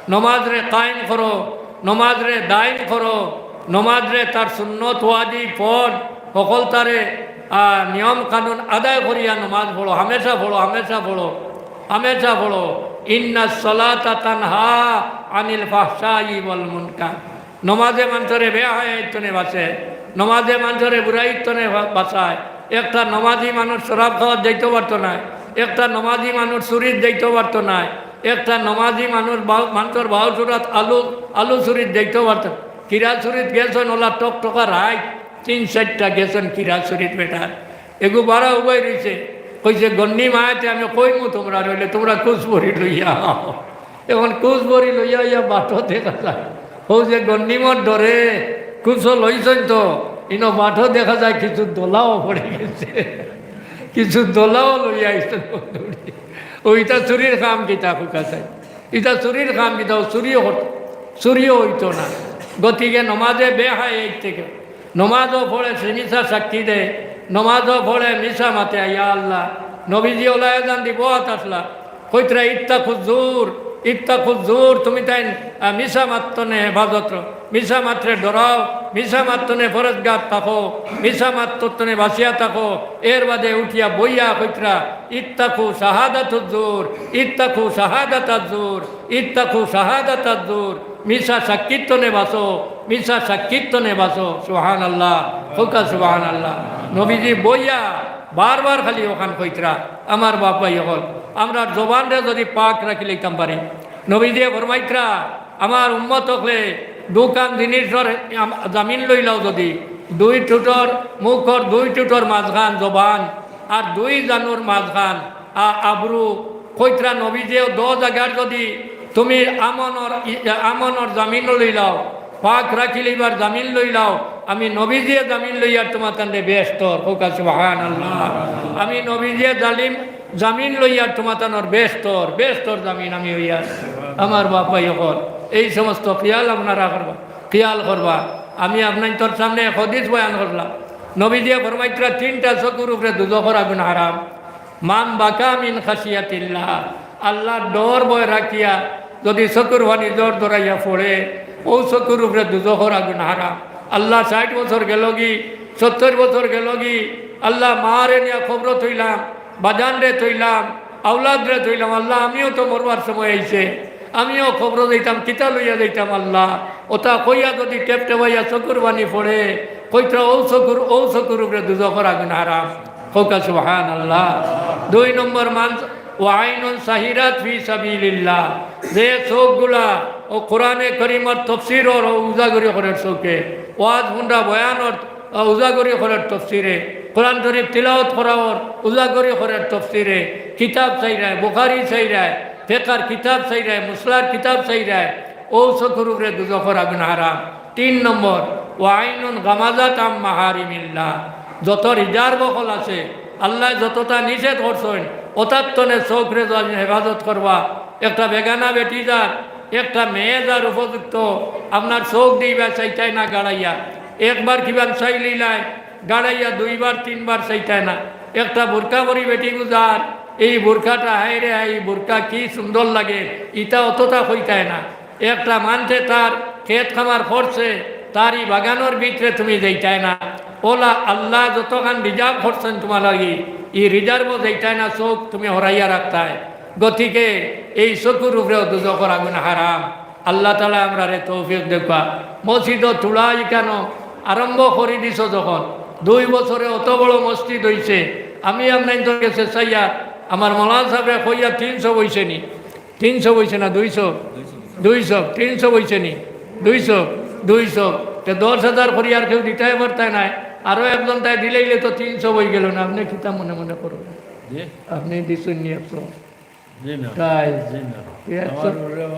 নমাজরে কায়েম করো, নমাজরে দায়েম করো, নমাজরে তার সুন্নত ওয়াজিব ফরজ হকলতারে, আ, নিয়ম কানুন আদায় করিয়া নমাজ পড়ো, হামেশা পড়ো, হামেশা পড়ো, হামেশা পড়ো। ইন্নাস সালাতা তানহা আনিল ফাহশাই ওয়াল মুনকার। নমাজে মানষরে বেহায়াইত্তনে বাঁচায়, নমাজে মানষরে বুরাইত্তনে বা-, বাঁচায়। একটা নমাজি মানুষ শরাব খাওয়াত যাইতো পারতো নায়, একটা নমাজি মানুষ চুরিত যাইতো পারতো নায়, একটা নমাজি মানুষ বাউ-, মানষর বাউসুরাত আলু, আলু চুরিত যাইতো পারতো। কিরা চুরিত গেছইন, অলা টকটকা রাইত, তিন চাইরটা গেছইন কিরা চুরিত বেটার। এগু বারা উবাই রইছে, কইছে, "গন্নি মায়াতে আমি কইমু তুমরারে, অইলে তুমরা কুছ ভরি লইয়া আও।" এখন কুছ ভরি লইয়া আইয়া বাটো দেখা যায়, অউ যে গন্নিমত ডরে কুছ লইছইন তো, ইনো বাটো দেখা যায় কিছু দোলাও পড়ি গেছে, কিছু দোলাও লইয়া আইছইন বন্ধুরে। অউ ইতা চুরির কাম কিতা কউক্কা চাই? ইতা চুরির কাম কিতা? অউ চুরিও হত-, চুরিও অইতো না। গতিকে নমাজে বেহায়াইত্তে কেউ নমাজও পড়ে, সে মিছা সাক্ষী দেয়, নমাজও পড়ে, মিছা মাতে, ইয়া আল্লাহ। নবীজি অলা এজান দি বওয়াত আছলা, কইতরা, "ইত্তাকুজ জুর, ইত্তাকুজ জুর, তুমিতাইন, আ, মিছা মাততনে হেফাজত রও, মিছা মাতরে ডরাও, মিছা মাততনে পরেজগার থাকো, মিছা মাততনে বাঁচিয়া থাকো।" এর বাদে উঠিয়া বইয়া কইতরা, "ইত্তাকু শাহাদাতাজ জুর, ইত্তাকু শাহাদাতাজ জুর।" ইত্তাকু শাহাদাতাজ জুর, মিছা সাক্ষীত্তনে বাঁচো, মিছা সাক্ষীত্তনে বাঁচো। সুবহানাল্লাহ, কউক্কা সুবহানাল্লাহ। নবীজি বইয়া বারবার খালি অখান কইতরা। আমার বাপ ভাই অকল, আমরার জবানরে যুদি পাক রাখি লইতাম পারি, নবীজিয়ে ফরমাইতরা, আমার উম্মত অকলে দুখান জিনিসর আম-, জামিন লইলাও যুদি, দুই ঠুটর, মুখর দুই ঠুটর মাঝখান জবান, আর দুই জানুর মাঝখান আ-, আবরু। কইতরা, নবীজিয়ে দশ জাগার যুদি তুমি আমানর ই-, আমানর জামিন লইলাও, পাক রাখি লইবার জামিন লইলাও, আমি নবীজিয়ে জামিন লইয়ার তুমাতানরে বেহেস্তর। কউক্কা সুবহানাল্লাহ। আমি নবীজিয়ে জালিম জামিন লইয়ার তুমাতানর বেহেস্তর, বেহেস্তর জামিন আমি অইয়ার। আমার বাপ ভাই অকল, এই সমস্ত খিয়াল আপনারা করবা, খিয়াল করবা। আমি আপনাইন্তর সামনে এক হাদিস বয়ান করলাম। নবীজিয়ে ফরমাইতরা, তিনটা চকুর উপরে দুজখর আগুন হারাম। মান বাকা মিন খাশিয়াতিল্লাহ, আল্লাহর ডর ভয় রাখিয়া যদি চকুর পানি জোর ধরাইয়া পড়ে, অউ চকুর উপরে দুজখর আগুন হারাম। আল্লাহ ষাইট বছর গেলগি, সত্তইর বছর গেলগি, আল্লাহ মারে নিয়া কবরো থইলাম, বাজানরে থইলাম, আওলাদরে থইলাম, আল্লাহ আমিও তো মরবার সময় আইছে, আমিও কবরো যাইতাম, কিতা লইয়া যাইতাম আল্লাহ? অতা কইয়া যদি টেপটেপাইয়া চকুর পানি পড়ে, কইতরা অউ চকুর, অউ চকুর উপরে দুজখর আগুন হারাম। কউক্কা সুবহানাল্লাহ। দুই নম্বর, মান ওয়া আইনুন সাহিরাত ফি সাবিলিল্লাহ, যে চউখগুলা অউ কোরআনে করিমর তফসির অর, অউ উজাগরি করের চউখে, ওয়াজ হুনরা বয়ান অর, অউ উজাগরি করের তফসিরে, কোরআন শরীফ তিলাওয়াত করা অর, উজাগরি করের তফসিরে, কিতাব চাইরায়, বুখারি চাইরায়, ফেকার কিতাব চাইরায়, মুসলার কিতাব চাইরায়, অউ চকুর উপরে দুজখর আগুন হারাম। তিন নম্বর, ওয়া আইনুন গামাজাত আম মাহারিমিল্লাহ, যত রিজার্ভ অকল আছে, আল্লায় যততা নিষেধ করছইন, অতার তনে চউখরে যদি হেফাজত করবা, একটা বেগানা বেটি যার, একটা মেয়ে যার উপযুক্ত, আপনার চউখ দি ইবায় চাইতায় না গাড়াইয়া, একবার কিবান চাইলিলায়, গাড়াইয়া দুইবার তিনবার চাইতায় না। একটা বুরকা পরি বেটি যার, এই বুরকাটা, হায় রে হায়, এই বুরকা কি সুন্দর লাগে, ইতা অততা কইতায় না। একটা মানষে তার খেত খামার করছে, তার ই বাগানর ভিতরে তুমি যাইতায় না। অলা আল্লায় যতখান রিজার্ভ করছইন তুমার লাগি, ই রিজার্ভও যাইতায় না, চউখ তুমি হরাইয়া রাখতায়। গতিকে এই চকুর উপরেও দুজখর আগুন হারাম। আল্লাহ তাআলায় আমরারে তৌফিক দেউক্কা। মসজিদো তুলা ইখানো আরম্ভ করি দিছো যখন, দুই বছরে অত বড় মসজিদ অইছে, আমি আপনাইনতর গেছে চাইয়া, আমার মৌলানা সাবরে কইয়া তিনশো অইছে নি? তিনশো অইছে না দুইশো? দুইশো। তিনশো অইছে নি? দুইশো, দুইশো। তে দশ হাজার করি আর কেউ দিতায় পারতায় নায়, আরো একজনতায় দিলাইলে তো তিনশো অইগেলো না। আপনে কিতা মনে মনে করইন? জি। আপনে দিছইন নি একশো? জি না। তাই? জি না। তে একশো আমার হলো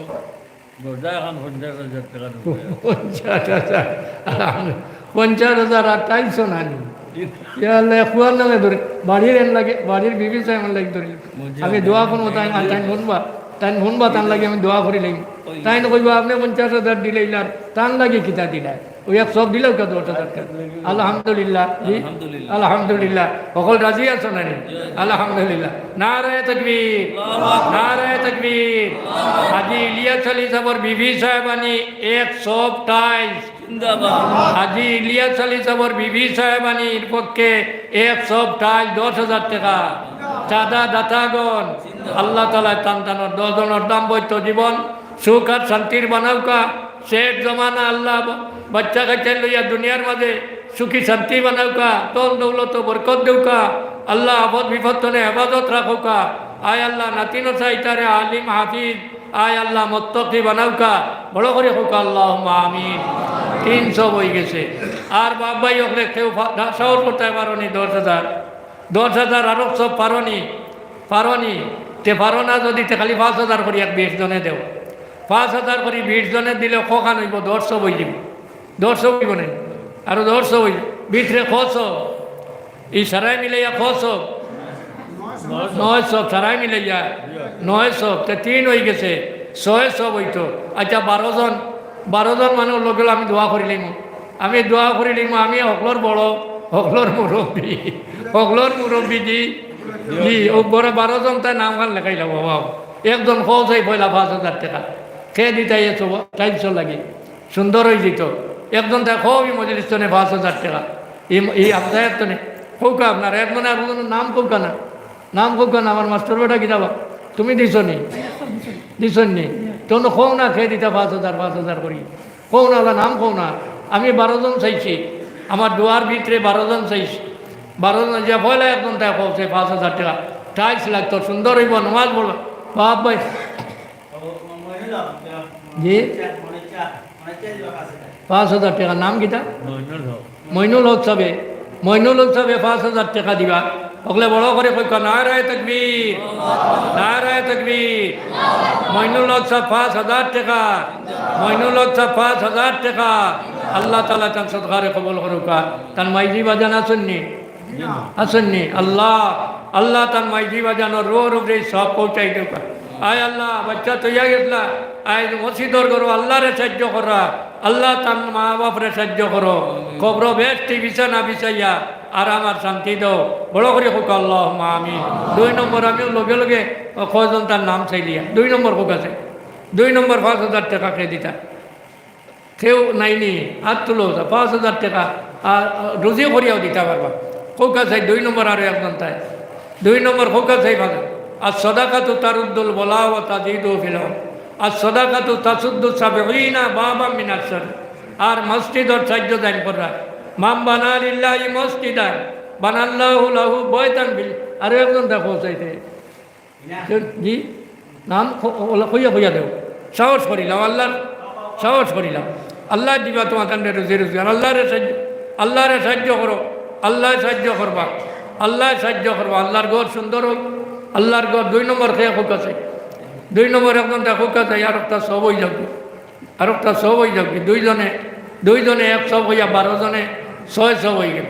গজা এখন পঞ্চাশ হাজার টেকা ঢুকে। পঞ্চাশ হাজার। আলহামদুলিল্লাহ। পঞ্চাশ হাজার আর টাইলসও না নি। জি না। ইয়া আল্লাহ, খুয়ার নামে ধরে। বাড়ির এন লাগে, বাড়ির বিবি সাহেব এন লাগে ধরে। জি, আমি জি, দোয়া জি, করবো, তাইন, জি। তাইন হুনবা, তাইন হুনবা, তান লাগি আমি দোয়া করিলাইমু। ওই। তাইন কইবা, "আপনে পঞ্চাশ হাজার দিলাইলা, তান লাগি কিতা দিলা?" অউ এক সব দিলাউক্কা দশ হাজার টেকা। আলহামদুলিল্লাহ। জি? আলহামদুলিল্লাহ। আলহামদুলিল্লাহ। হকল রাজি আছো না নি? জি। আলহামদুলিল্লাহ। নারায়ে তাকবীর। আল্লাহু আকবার। নারায়ে তাকবীর। আল্লাহু আকবার। হাজী ইলিয়াস আলী সাবর বিবি সাহেবানি এক সব টাইলস। জিন্দাবাদ। হাজী ইলিয়াস আলী সাবর বিবি সাহেবানির পক্ষে এক সব টাইলস দশ হাজার টেকা। চাঁদা দাতাগণ, জিন্দাবাদ। আল্লাহ তাআলায় তান তানর দশ জনর দাম্পত্য জীবন সুখ আর শান্তির বানাউক্কা। শেষ জমানা আল্লাহ বা-, বাচ্চা কাচ্চা লইয়া দুনিয়ার মাঝে সুখী শান্তি বানাউক্কা, ধন দৌলত বরকত দেউক্কা, আল্লাহ আপদ বিপদ তনে হেফাজত রাখউক্কা। আয় আল্লাহ, নাতিন চাইতারে আলিম হাফিজ, আয় আল্লাহ, মুত্তাকি বানাউক্কা, বড় করি কউক্কা, আল্লাহুম্মা আমিন। তিনশো অইগেছে। আর বাপ ভাই অকলে কেউ ফা-, সাহস করতায় পারো নি দশ হাজার? দশ হাজার আরো সব পারো নি? পারো নি? তে পারো না যদি তে খালি পাঁচ হাজার করি এক বিশ জনে দেও। পাঁচ হাজার করি বিশ জনে দিলে কখান অইবো? দশ সব অইযিবো। দশ সব অইবো নি? আরো দশ সব অইবো। ভিতরে কত সব? ই সারাই মিলাইয়া কত সব? নয় সব, সারাই মিলাইয়া। নয় সব, তে তিন অইগেছে। ছয় সব অইতো। আইচ্ছা, বারো জন, বারো জন মানুষ লগে আমি দোয়া করিলাইমু। আমি দোয়া করিলিমু, আমি হকলর বড়, হকলর মুরব্বি, হকলর মুরব্বি জি, জি, অউ বড় বারো জনতায় নামখান লেখাইলাও বাবা। একজন কও চাই পয়লা পাঁচ হাজার টেকা, কে দিতায় এত টাইলসর লাগি, সুন্দর অইযিতো। একজনতায় কও ই মজলিস তনে পাঁচ হাজার টেকা, ই, ই আমজায়াত তনে, কউক্কা আপনারা, একজনে আরকজনর নাম কউক্কা না। নাম কউক্কা না, আমার মাস্টর বেটা কিতা বা? তুমি দিছো নি? দিছো নি? তখন কও না, কে দিতা পাঁচ হাজার, পাঁচ হাজার করি। কও না, অলা নাম কও না। আমি বারো জন চাইছি, আমার দোয়ার ভিতরে বারো জন চাইছি। বারো জন যে পয়লা একজনতায় কও, সে পাঁচ হাজার টেকা। টাইলস লাগতো, সুন্দর অইবো, নমাজ পড়বা। বাপ ভাই। জি? পাঁচ হাজার টেকা। নাম কিতা? মইনুল হক। মইনুল হক সাবে, মইনুল হক সাবে পাঁচ হাজার টেকা দিবা। হকলে বড় করি কউক্কা, নারায়ে তাকবীর, নারায়ে তাকবীর। মইনুল হক সাব পাঁচ হাজার টেকা, মইনুল হক সাব পাঁচ হাজার টেকা। আল্লাহ তাআলায় তান সদকারে কবুল করউক্কা। তান মাইজি বাজান আছইন নি? আছইন নি? আল্লাহ, আল্লাহ তান মাইজি বাজানর রুহর উপরে সওয়াব পৌঁছাই দেউক্কা। আয় আল্লাহ, বাচ্চা থইয়া গেছলা, আইজ মসজিদর ঘরো আল্লাহরে সাইয্য কররা, আল্লাহ তান মা বাপরে সাইয্য করো, কবরো বেহেশতি বিছানা বিছাইয়া আরাম আর শান্তি দেও। বড় করি কউক্কা আল্লাহুম্মা আমিন। দুই নম্বর, আমিও লগে লগে কয়জনতার নাম চাইলিয়ার। দুই নম্বর কউক্কা চাই। দুই নম্বর পাঁচ হাজার টেকা কে দিতা? কেউ নাইনি, আত তুলো, পাঁচ হাজার টেকা, আর রুজি করিয়াও দিতা পারবা। কউক্কা চাই দুই নম্বর আরো একজনতায়। দুই নম্বর কউক্কা চাই পাঁচ হাজার। الصدقة ترد البلاء وتزيد في العمر. الصدقة تسد سبعين بابا من الشر. আর মসজিদর সাহায্য দান কররা। من بنى لله مسجدا بنى الله له بيتا في ال-, আরো একজনতায় কউক্কা চাইতে। জি, নাম ক-, ওলা কইয়া কইয়া দেও। সাহস করিলাও, আল্লাহর সাহস করিলাও। আল্লায় দিবা তুমার তানরে রুজি রুজগার। আল্লাহরে সাহায্য, আল্লাহরে সাহায্য করো, আল্লায় সাহায্য করবা, আল্লায় সাহায্য করবা। আল্লাহর ঘর সুন্দর অউক, আল্লাহর ঘর। দুই নম্বর কে কউক্কা চাই? দুই নম্বর একজনতায় কউক্কা চাই, আরোকটা সব অইযাউক। আরোকটা সব অইযাউক। দুইজনে, দুইজনে এক সব অইয়া বারো জনে ছয় সব অইগেল।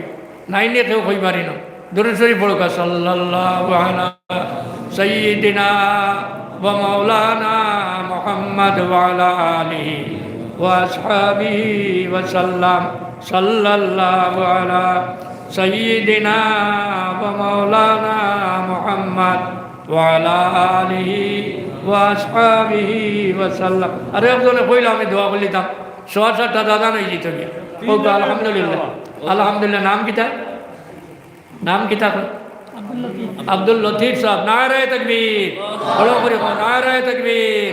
নাইনি কেউ কইবারি না। দুরুদ শরিফ পড়উক্কা। صلى الله على سيدنا ومولانا محمد وعلى آله وأصحابه وسلم. صلى الله على سيدنا ومولانا محمد وعلى آله وأصحابه وسلم. আরো একজনে কইলা আমি দোয়া করিলিতাম, সোয়া সাতটা দাদা নাই জিতে গিয়া। কউক্কা আলহামদুলিল্লাহ। আলহামদুলিল্লাহ। নাম কিতা? নাম কিতা? আব্দুল লতিফ সাব। নারায়ে তাকবীর। বড় করি কও, নারায়ে তাকবীর।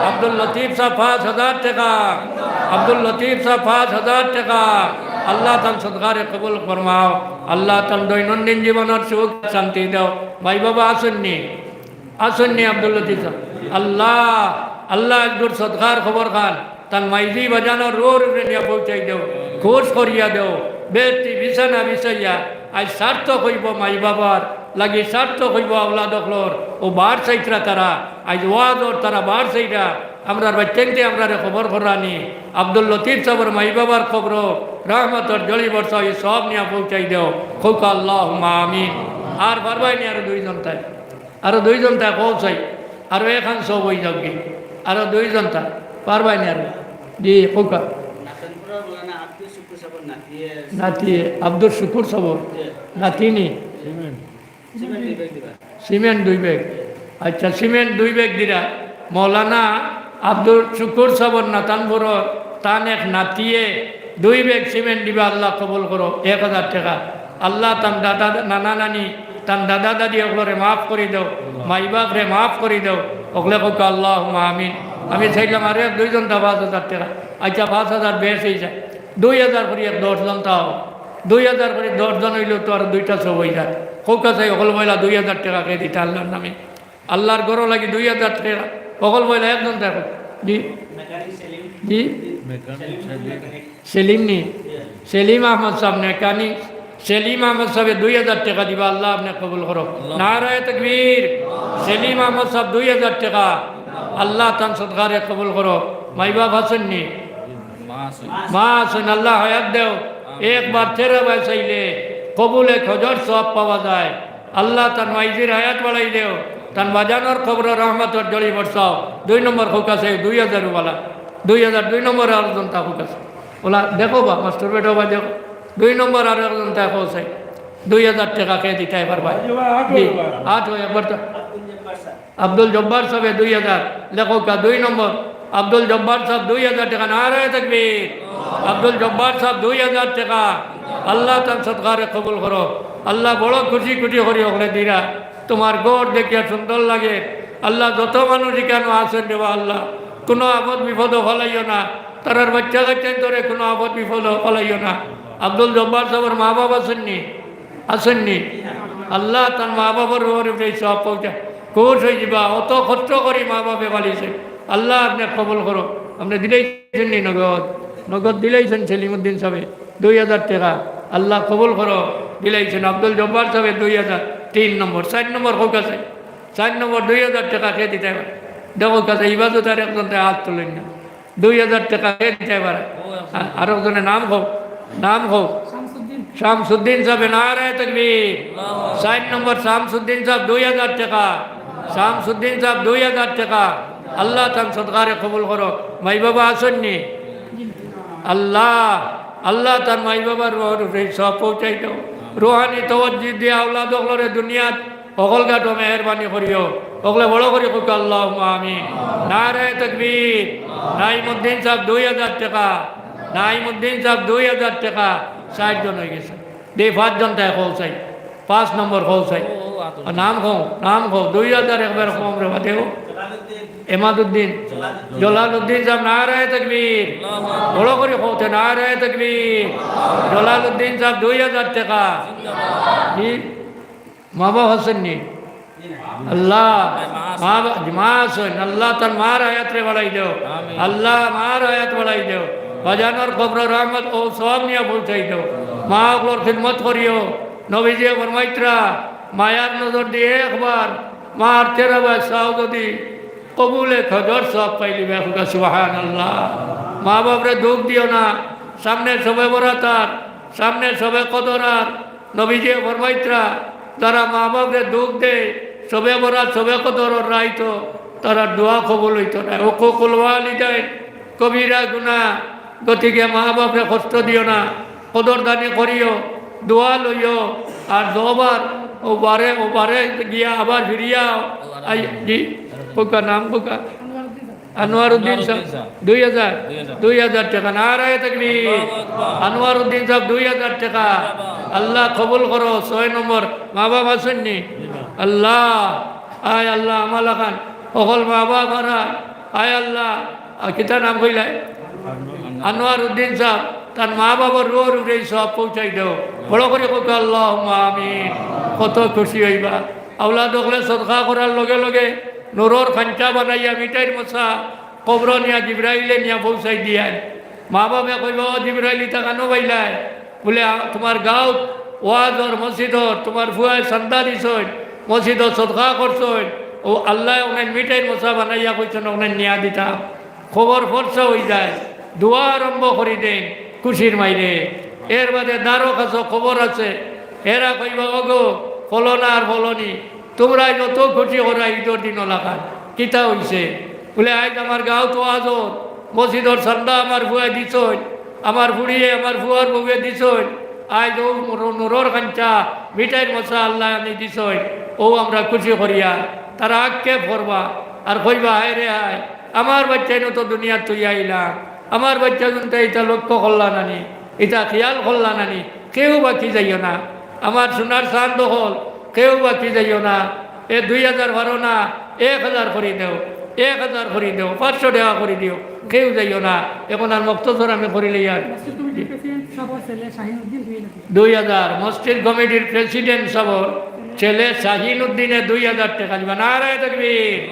আব্দুল লতিফ সাব পাঁচ হাজার টেকা। আব্দুল লতিফ সাব পাঁচ হাজার টেকা। আল্লাহ তান সদকারে কবুল ফরমাও। আল্লাহ তান দৈনন্দিন জীবনর সুখ শান্তি দেও। মাই বাবা আছইননি? আছইননি আব্দুল লতিফ সাব? আল্লাহ, আল্লাহ আইজকুর সদকার খবর খান তান মাইজি বাজানর রুহর উপরে নিয়া পৌঁছাই দেও, খুশ করিয়া দেও। বেহেস্তি বিছানা বিছাইয়া আইজ সার্থক অইবো মাই বাবার লাগি, সার্থক অইবো আওলাদ অকলর। অউ বার চাইতরা তারা, আইজ ওয়াজর তারা বার চাইরা। আমরার বাইচ্চাইন্তে আমরারে খবর কররানি, আব্দুল লতিফ সাবর মাই বাবার কবরো রহমতর ঝড়ি বর্ষাও, ই সওয়াব নিয়া পৌঁছাই দেও। কউক্কা আল্লাহুম্মা আমিন। আর পারবায়নি আরো দুইজনতায়? আরো দুইজনতায় কও চাই, আরো একখান সওয়াব অইযাউকগি। আরো দুইজনতায় পারবায়নি আরো? জি, কউক্কা। নাতানপুরর মৌলানা আব্দুল শুকুর সাবর নাতিয়ে। নাতিয়ে, আব্দুল শুকুর সাবর। জি। নাতিনি? সিমেন্ট দুই ব্যাগ দিবা। সিমেন্ট দুই ব্যাগ। আচ্ছা, সিমেন্ট দুই ব্যাগ দিরা। মৌলানা আব্দুল শুকুর সাবর নাতানপুরর তান এক নাতিয়ে দুই ব্যাগ সিমেন্ট দিবা, আল্লাহ কবুল করো, এক হাজার টেকা। আল্লাহ তান দাদা, নানা নানি, তান দাদা দাদি অকলরে মাফ করি দেও, মাই বাপরে মাফ করি দেও। অকলে কউক্কা আল্লাহুম্মা আমিন। আমি চাইলাম আরো এক দুইজনতা পাঁচ হাজার টেকা। আচ্ছা, পাঁচ হাজার বেশ অইযায়, দুই হাজার করি এক দশজনতা অও। দুই হাজার করি দশজন অইলেও তো আরো দুইটা সওয়াব অইযায়। কউক্কা চাই অকল পয়লা দুই হাজার টেকা কে দিতা আল্লাহর নামে। আল্লাহর ঘরর লাগি দুই হাজার টেকা। অকল পয়লা একজনতায় কও। জি? মেকানিক সেলিম। জি? মেকানিক সেলিম। সেলিম নি? সেলিম আহমদ সাব মেকানিক। সেলিম আহমদ সাবে দুই হাজার টেকা দিবা, আল্লাহ আপনে কবুল করো। আল্লাহ। নারায়ে তাকবীর। সেলিম আহমদ সাব দুই হাজার টেকা। আল্লাহ তান সদকারে কবুল করো। মাই বাপ আছইননি? মা আছইন। মা আছইন, আল্লাহ হায়াত দেও। একবার তেরো বার চাইলে কবুলে হজর সওয়াব পাওয়া যায়। আল্লাহ তান মাইজির হায়াত বাড়াই দেও, তান বাজানর কবরো রহমতর ঝড়ি বর্ষাও। দুই নম্বর কউক্কা চাই, দুই হাজার ওয়ালা, দুই হাজার, দুই নম্বর আরো জনতা কউক্কা চাই। ওলা দেখো বা, মাস্টার বেটা বা দেখো, দুই নম্বর আরো একজনতায় কও চাই, দুই হাজার টেকা কে দিতায় পারবায়? জি, আট অয়, একবার তো। আব্দুল জব্বার সাবে দুই হাজার, লেখউক্কা দুই নম্বর। আব্দুল জব্বার সাব দুই হাজার টেকা, নারায়ে তাকবীর। আব্দুল জব্বার সাব দুই হাজার টেকা, আল্লাহ তান সদকারে কবুল করো। আল্লাহ বড় খুশি খুশি করি অকলে দিরা, তুমার ঘর দেখিয়া সুন্দর লাগে। আল্লাহ যত মানুষ ইকানো আছইন রে বা আল্লাহ, কুনু আপদ বিপদো ফালাইও না, তারার বাইচ্চা কাইচ্চাইন্তরে কুনু আপদ বিপদো ফালাইও না। আব্দুল জব্বার সাবর মা বাপ আছইননি? আছইননি? আল্লাহ তান মা বাপর রুহর উপরে সওয়াব পৌঁছা, খুশ অইযিবা। অত কষ্ট করি মা বাপে পালিছে, আল্লাহ আপনে কবুল করো। আপনে দিলাইছইননি নগদ? নগদ দিলাইছইন সেলিমউদ্দিন সাবে দুই হাজার টেকা। আল্লাহ কবুল করো, দিলাইছইন। আব্দুল জব্বার সাবে দুই হাজার, তিন নম্বর। চাইর নম্বর কউক্কা চাই, চাইর নম্বর দুই হাজার টেকা কে দিতায় পারে? দেখউক্কা চাই, ইবাদতর একজনতায় আত তুলইন না। দুই হাজার টেকা কে দিতায় পারে? আ-, আরো একজনে নাম কও, নাম কও। শামসুদ্দিন সাবে, নারায়ে তাকবীর। চাইর নম্বর শামসুদ্দিন সাব, দুই হাজার টেকা। শামসুদ্দিন সাব, দুই হাজার টেকা। আল্লাহ তান সদকারে কবুল করো। মাই বাবা আছইননি? আল্লাহ, আল্লাহ তান মাই বাবার রুহর উপরে সওয়াব পৌঁছাই দেও। রুহানি তওয়াজ্জু দিয়া আওলাদ অকলরে দুনিয়াত হকল গাটো মেহেরবানি করিও। হকলে বড় করি কউক্কা আল্লাহুম্মা আমিন। নারায়ে তাকবীর। নাইমুদ্দিন সাব দুই হাজার টেকা। নাইমুদ্দিন সাব দুই হাজার টেকা। চাইর জন অইগেছে। দে পাঁচ জন তাই কও চাই। পাঁচ নম্বর কও চাই। নাম কও, নাম কও। দুই হাজার একবার কম রে বাদেও। এমাদুদ্দিন, জলালউদ্দিন সাব নারায়ে তাকবীর। বড় করি কওতে নারায়ে তাকবীর। জলালউদ্দিন সাব দুই হাজার টেকা। জি? মা বাপ আছইন নি? আল্লাহ, মা বা-, মা আছইন। আল্লাহ তান মার হায়াতরে বাড়াই দেও। আল্লাহ মার হায়াত বাড়াই দেও। বাজানর কবরো রহমত ও সওয়াব নিয়া পৌঁছাই দেও। মা অকলর খিদমত করিও। নবীজিয়ে ফরমাইতরা, মায়ার নজর দিয়া একবার মার তেরাবায় চাও যদি, কবুলে হজর সওয়াব পাইলিবা। কউক্কা সুবহানাল্লাহ। মা বাপরে দুখ দিও না। সামনে শবে বরাত আর, সামনে শবে কদর আর, নবীজিয়ে ফরমাইতরা, যারা মা বাপরে দুখ দেয়, শবে বরাত, শবে কদরর রাইতো, তারার দোয়া কবুল অইতো নায়। উকুকুল ওয়ালিদাইন কবিরা গুনাহ, গতিকে মা বাপরে কষ্ট দিও না, কদরদানি করিও, দোয়া লইও, আর যতবার অউ বারে, অউ বারে গিয়া আবার ফিরিয়া আই-, জি, কউক্কা নাম কউক্কা। আনোয়ারউদ্দিন সাব, আনোয়ারউদ্দিন সাব। দুই হাজার, দুই হাজার। দুই হাজার টেকা। নারায়ে তাকবীর। আল্লাহু আকবার। আনোয়ারউদ্দিন সাব, দুই হাজার টেকা। আল্লাহ কবুল করো। ছয় নম্বর, মা বাপ আছইন নি? আল্লাহ, আয় আল্লাহ, আমার লাখান হকল মা বাপ হারা, আয় আল্লাহ, আর কিতা নাম কইলায়? আনোয়ারউদ্দিন সাব, তান মা বাপর রুহর উপরে ই সওয়াব পৌঁছাই দেও। বড় করি কউক্কা আল্লাহুম্মা আমিন। কত খুশি অইবা। আওলাদ অকলে সদকা করার লগে লগে নুরর খাঞ্চা বানাইয়া মিঠাইর মশা কবরো নিয়া জিব্রাইলে নিয়া পৌঁছাই দিয়াইন। মা বাপে কইবা, "ও জিব্রাইল, ইতা কানো পাইলায়?" বুলে, "আ, তুমার গাউত ওয়াজর মসজিদর তুমার ফুয়ায় চান্দা দিছইন, মসজিদো সদকা করছইন, অউ আল্লায় অখান মিঠাইর মশা বানাইয়া কইছইন অখান নিয়া দিতাম।" কবর ফর্সা অইযায়, দোয়া আরম্ভ করি দেইন খুশির মাইরে। এরবাদে দারো কাছো কবর আছে, এরা কইবা, "ওগো, ফলনা আর ফলনি, তুমরায় যত খুশি করা ইদর দিনো লাখান, কিতা অইছে?" বুলে, "আইজ আমার গাউত ওয়াজ অর, মসজিদর চান্দা আমার ফুয়ায় দিছইন, আমার ফুড়িয়ে, আমার ফুয়ার বউয়ে দিছইন, আইজ অউ নুর-, নুরর খাঞ্চা, মিঠাইর মশা আল্লায় আনি দিছইন, অউ আমরা খুশি করিয়ার।" তারা আক্ষেপ করবা আর কইবা, "হায় রে হায়, আমার বাইচ্চাইনও তো দুনিয়াত থইয়া আইলাম, আমার বাইচ্চাইনতে ইতা লক্ষ্য করলা না নি, ইতা খিয়াল করলা না নি, কেউ বাকি যাইও না।" আমার সোনার চান্দ অকল, কেউ বাকি যাইও না। এ দুই হাজার বারো না, এক হাজার করি দেও, এক হাজার করি দেও, পাঁচশো টেকা করি দিও, কেউ যাইও না। এখন আর মক্তসর আমি করিলাইয়ার। মসজিদ কমিটির প্রেসিডেন্ট সাবর ছেলে শাহিন উদ্দিন দুই হাজার। দুই হাজার, মসজিদ কমিটির প্রেসিডেন্ট সাবর ছেলে শাহিন উদ্দিনে দুই হাজার টেকা দিবা। নারায়ে তাকবীর।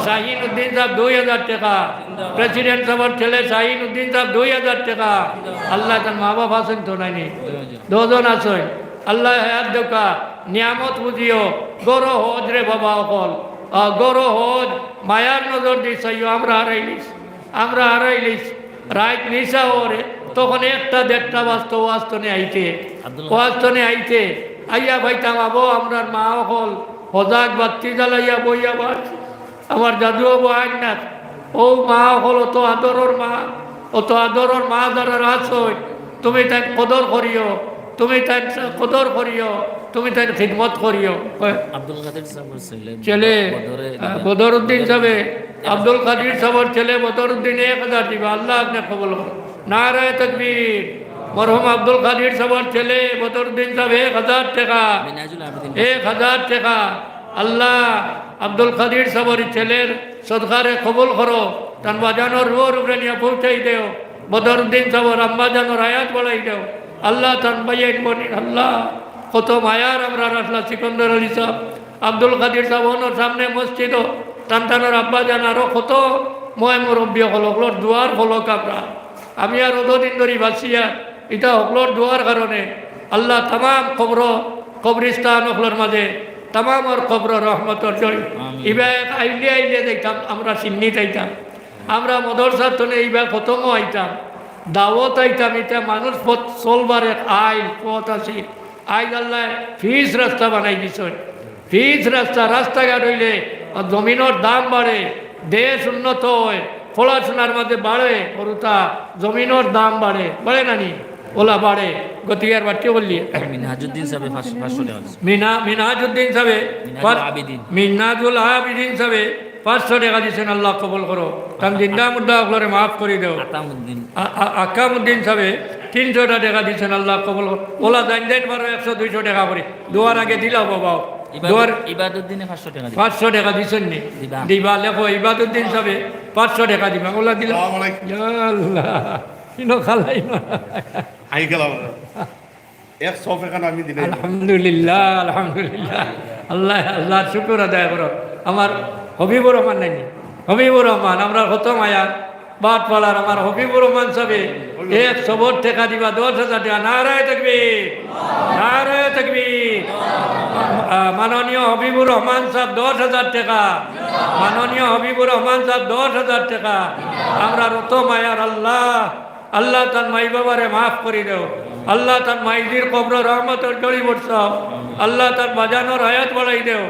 শাহিন উদ্দিন সাব দুই হাজার টেকা। প্রেসিডেন্ট সাবর ছেলে শাহিন উদ্দিন সাব দুই হাজার টেকা। আল্লায় তান মা বাপ আছইন তো নানি? দুইজন। দুইজন আছইন। আল্লায় হায়াত দেউক্কা, নিয়ামত বুঝিও, গরো হজ রে বাবা অকল। আ, গরো হজ, মায়ার নজর দি চাইও, আমরা হারাইলিছি, আমরা হারাইলিছি। রাইত নিশা অরে, তখন একটা দেড়টা বাজতো ওয়াজ তনে আইতে, আব্দুল ওয়াজ তনে আইতে, আইয়া পাইতাম, আবো, আমরার মা অকল হজাগ বাত্তি জ্বালাইয়া বইয়া বাস। আমার জাদু অবো আইন না। অউ মা অকল অত আদরর মা, অত আদরর মা যারার আছইন, তুমি তাইন কদর করিও, তুমি তাইন কদর করিও, তুমি তাইন খিদমত করিও। আব্দুল কাদির সাবর ছেলে ছেলে, বদরে আহ, বদরউদ্দিন সাবে, আব্দুল কাদির সাবর ছেলে বদরউদ্দিন এক হাজার দিবা, আল্লাহ আপনে কবুল করো। নারায়ে তাকবীর। মরহুম আব্দুল কাদির সাবর ছেলে বদরউদ্দিন সাব এক হাজার টেকা। মিনহাজুল আবেদিন। এক হাজার টেকা। আল্লাহ আব্দুল কাদির সাবর ই ছেলের সদকারে কবুল করো, তান বাজানর রুহর উপরে নিয়া পৌঁছাই দেও। বদরউদ্দিন সাবর আম্মাজানর হায়াত বাড়াই দেও। আল্লাহ তান ভাইয়াইন বইন, আল্লাহ কত মায়ার আমরার আছলা সিকন্দর আলী সাব, আব্দুল কাদির সাব, অনর সামনে মসজিদো, তান তানর আব্বাজান আরো কত ময় মুরব্বি অকল, অকলর দোয়ার ফলক আমরা। আমি আর অতদিন ধরি বাঁচিয়া, ইতা হকলর দোয়ার কারণে আল্লাহ তামাম কবর, কবরিস্তান হকলর মাঝে তামামর কবর রহমতর জয়। আমিন। ইবা এক আইলে আইলে যাইতাম, আমরা সিন্নি যাইতাম, আমরা মদরসার তনে ইবা খতমও আইতাম, দাওয়াত আইতাম, ইতা মানুষ পথ চলবার এক আইল পথ আছিল। আইজ আল্লাহ ফিস রাস্তা বানাই দিছইন। ফিস রাস্তা, রাস্তাঘাট অইলে জমিনর দাম বাড়ে, দেশ উন্নত অয়, পড়াশোনার মাঝে বাড়ে, হুরুতা জমিনর দাম বাড়ে, বাড়ে না নি? ওলা বাড়ে, গতিকে আর বাড়তি করলি। মিনহাজউদ্দিন সাহেবে পাঁচ-, পাঁচশো টেকা দিছে। মিনা-, মিনহাজউদ্দিন সাহেবে মিনহাজুল পাঁচ-, আবিদিন। মিনহাজুল আবিদিন সাহেবে পাঁচশো টেকা দিছেন, আল্লাহ কবুল করো। তান জিন্দা মুর্দা অকলরে মাফ করি দেও। আতামউদ্দিন। আ-, আ-, আকামউদ্দিন সাহেবে তিনশো টেকা দিছেন, আল্লাহ কবুল করো। ওলা জান জান পারো একশো দুইশো টেকা করি। দোয়ার আগে দিলাও বাবা। ইবাদ-, দোয়ার ইবাদউদ্দিনে পাঁচশো টেকা দিবা। পাঁচশো টেকা দিছেন নি? দিবা। দিবা, লেখো, ইবাদউদ্দিন সাহেবে পাঁচশো টেকা দিবা। ওলা দিলা। আসসালামু আলাইকুম। ইয়া আল্লাহ, ইনো খালাই না। আই গেলাম। এক সফ এখানে আমি দিলাই। আলহামদুলিল্লাহ, আলহামদুলিল্লাহ। আল্লাহ, আল্লাহর শুকর আদায় করো। আমার হবিবুর রহমান নাই নি? হবিবুর রহমান, আমরার কত মায়ার বাটপাড়ার আমার হবিবুর রহমান সাহেবে এক সফর টেকা দিবা, দশ হাজার টেকা। নারায়ে তাকবীর, নারায়ে তাকবীর। আহ, মাননীয় হবিবুর রহমান সাহেব দশ হাজার টেকা, মাননীয় হবিবুর রহমান সাহেব দশ হাজার টেকা। আমরার অত মায়ার আল্লাহ, আল্লাহ তান মাই বাবারে মাফ করি দেও। আল্লাহ তান মাইজির কবরো রহমতর ঝড়ি বরসাও। আল্লাহ তান বাজানর হায়াত বাড়াই দেও।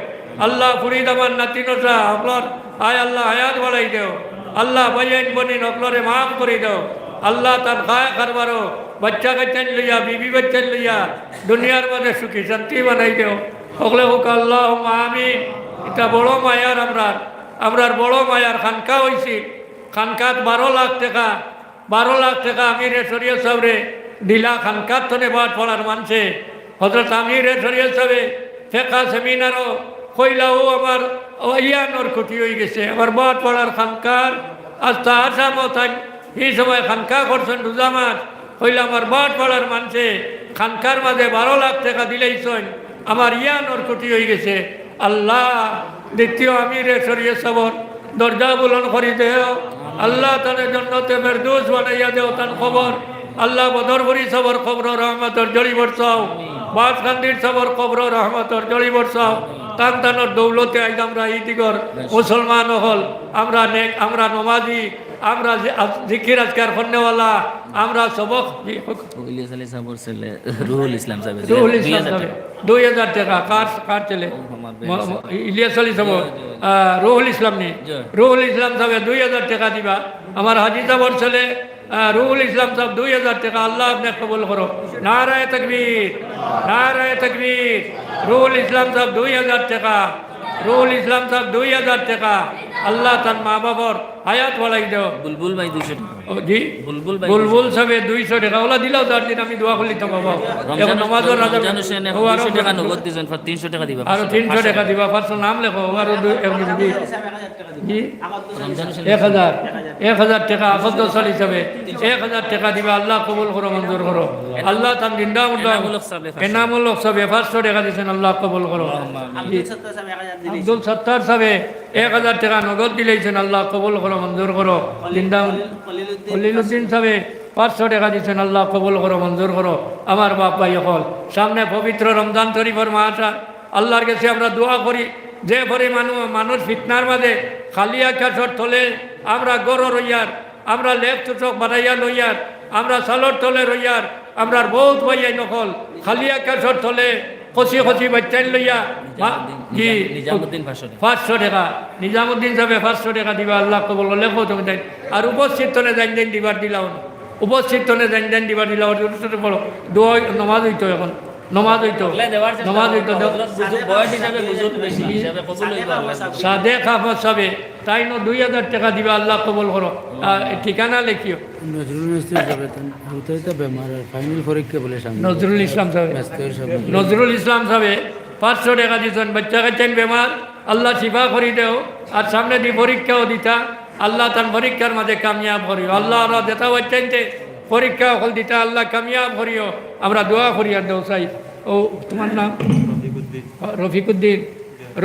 আল্লাহ ফুরিদ আমার নাতি নশা অকলর, আয় আল্লাহ হায়াত বাড়াই দেও। আল্লাহ ভাইয়াইন বইন অকলরে মাফ করি দেও। আল্লাহ তান খায় কারবারো বাচ্চা কাচ্চাইন লইয়া, বিবি বাচ্চাইন লইয়া দুনিয়ার মাঝে সুখী শান্তি বানাই দেও। হকলে হোক আল্লাহুম্মা আমিন। ইটা বড় মায়ার আমরার, আমরার বড় মায়ার খানকা অইছে। খানকাত বারো লাখ টেকা, বারো লাখ টেকা আমিরে শরিয়ত সাবরে দিলা খানকাত তনে বাটপাড়ার মানষে। হজরত আমিরে শরিয়ত সাবে ফেকা সেমিনারো কইলা, ও আমার, ও ইয়ানোর খুটি অইগেছে, আমার বাটপাড়ার খানকার আস্তা আসামো তাইন হি সময় খানকা করছইন রোজা মাস। কইলা, আমার বাটপাড়ার মানষে খানকার মাঝে বারো লাখ টেকা দিলাইছইন, আমার ইয়ানোর খুটি অইগেছে। আল্লাহ, দ্বিতীয় আমিরে শরিয়ত সাবর দরজা বুলন্দ করি দেও। আল্লাহ, তারে জন্নতে ফেরদৌস বানাইয়া দেও তান কবর। আল্লাহ, বদরপুরি সাবর কবরো রহমতর ঝড়ি বরসাও। বাসকান্দির সাবর কবরো রহমতর ঝড়ি বরসাও। তান তানর দৌলতে আইজ আমরা ই দিগর মুসলমান অকল, আমরা নেক, আমরা নমাজি, আমরা জি-, আজ-, জিকির আজকার করনেওয়ালা, আমরা সবক, জি, হোক। ও ইলিয়াস আলী সাবর ছেলে রুহুল ইসলাম সাবে রুহুল ইসলাম সাবে দুই হাজার টেকা। দুই হাজার টেকা, কার, কার ছেলে? ও, আমার ম-, ম-, ইলিয়াস আলী সাব, জি, জি। আহ, রুহুল ইসলাম নি? জি। রুহুল ইসলাম সাবে দুই হাজার টেকা দিবা। আমার হাজি সাবর ছেলে, আহ, রুহুল ইসলাম সাব দুই হাজার টেকা, আল্লাহ আপনে কবুল করো। নারায়ে তাকবীর, নারায়ে তাকবীর। রুহুল ইসলাম সাব দুই হাজার টেকা, রুহুল ইসলাম সাব দুই হাজার টেকা। আল্লাহ তান মা বাবার হায়াত বাড়াই দেও। বুলবুল ভাই দুইশো টেকা। ও, জি? বুলবুল ভাই বুলবুল সাবে দুইশো টেকা। ওলা দিলাও তার দিন আমি দোয়া করলি তো বাবা। রমজান, এখন নমাজও রাজা রমজান হোসেনে ও আরো দুইশো টেকা নগদ দিছইন, তিনশো টেকা দিবা। আরো তিনশো টেকা দিবা, পাঁচশো নাম লেখো, আরো দুই, এক মিনিট, জি। জি? রমজান হোসেন এক হাজার, এক হাজার টেকা আকদ্দসাল হিসাবে এক হাজার টেকা দিবা, আল্লাহ কবুল করো, মঞ্জুর করো। আল্লাহ তান জিন্দা মুর্দা এনামুল হক সাবে পাঁচশো। এনামুল হক সাবে পাঁচশো টেকা দিছেন, আল্লাহ কবুল করো। আব্দুল সত্তার সাবে এক হাজার দিলাইছেন। আব্দুল সত্তার সাবে এক হাজার টেকা নগদ দিলাইছেন, আল্লাহ কবুল করো, মঞ্জুর করো। খলিল-, জিন্দা খলিল-, খলিলুদ্দিন খলিলুদ্দিন সাবে পাঁচশো টেকা দিছেন, আল্লাহ কবুল করো, মঞ্জুর করো। আমার বাপ ভাই অকল, সামনে পবিত্র রমজান শরিফর মাস, আল্লাহর গেছে আমরা দোয়া করি, যে পরিমাণ মানুষ ফিতনার মাঝে খালি আকাশর তলে আমরা ঘরো রইয়ার, আমরা লেপ তোষক বানাইয়া লইয়ার, আমরা চালর তলে রইয়ার, আমরার বউত ভাইয়াইন অকল খালি আকাশর তলে কচি কচি বাইচ্চাইন লইয়া, মা-, নিজামুদ্দিন, জি, নিজাম-, নিজামুদ্দিন পাঁচশো টেকা। পাঁচশো টেকা, নিজামুদ্দিন সাবে পাঁচশো টেকা দিবা, আল্লাহ কবুল করো, লেখো তুমি তাই। আর উপস্থিত তনে জান জান দিবার দিলাও না, উপস্থিত তনে জান জান দিবার দিলাও, ছোট ছোট বড় দোয়া, নমাজ অইতো এখন। নমাজ অইতো। নমাজ অইতো। হজরত বুজুর্গ বয়স হিসাবে বুজুর্গ বেশি, হিসাবে কবুল অইবো আল্লাহ। সাদেক আহমদ সাবে, তাইনও দুই হাজার টেকা দিবা, আল্লাহ কবুল করো। আর ঠিকানা লেখিও। নজরুল মিস্ত্রি সাবে, তান হুতাইতা বেমার, আর ফাইনাল পরীক্ষা বলে সামনে। নজরুল ইসলাম সাবে। মেস্তের সাবে। নজরুল ইসলাম সাবে পাঁচশো টেকা দিছইন, বাচ্চা কাচ্চাইন বেমার, আল্লাহ শিফা করি দেও। আর সামনেদি পরীক্ষাও দিতা, আল্লাহ তান পরীক্ষার মাঝে কামিয়াব করিও। আল্লাহ, আমরা যেতা বাচ্চাইনতে পরীক্ষা অকল দিতা, আল্লাহ কামিয়াব করিও। আমরা দোয়া করি আর দেও চাই। ও, তোমার নাম? রফিকুদ্দিন। রফিকুদ্দিন।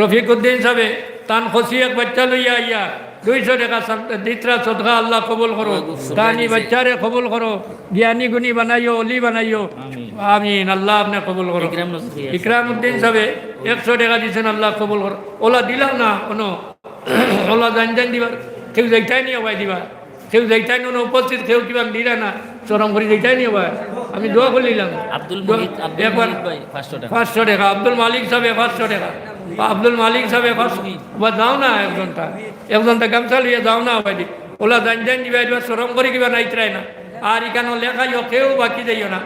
রফিকুদ্দিন সাবে, তান কচি এক বাচ্চা লইয়া আইয়া দুইশো টেকা সাদ-, দিতরা সদকা, আল্লাহ কবুল করো। তান ই বাচ্চারে কবুল করো, জ্ঞানী গুণী বানাইও, অলি বানাইও। আমিন। আমিন। আল্লাহ আপনে কবুল করো। ইকরাম নজরুল। ইকরামউদ্দিন সাবে একশো টেকা দিছেন, আল্লাহ কবুল করো। ওলা দিলাম না, অনো। ওলা জান জান দিবার, কেউ যাইতাই নি অবায় দিবা। কেউ যাইতাই নি, উপস্থিত কেউ কিবা দিরা না, শরম করি যাইতাই নি অবায়। আমি দোয়া করলিলাম। আব্দুল দোয়া, মুহিত, আব্দুল একবার মুহিত ভাই, পাঁচশো টেকা। পাঁচশো টেকা, আব্দুল মালিক সাবে পাঁচশো টেকা। আব্দুল মালিক সাবে পাঁচশো। বা যাও না একজনটা, একজনটা গামছা লইয়া যাও না অবায়দি। ওলা জান জান দিবা, দিবা, শরম করি কিবা নাইতরায় না। আর ইখানো লেখাইও, কেউ বাকি যাইও না,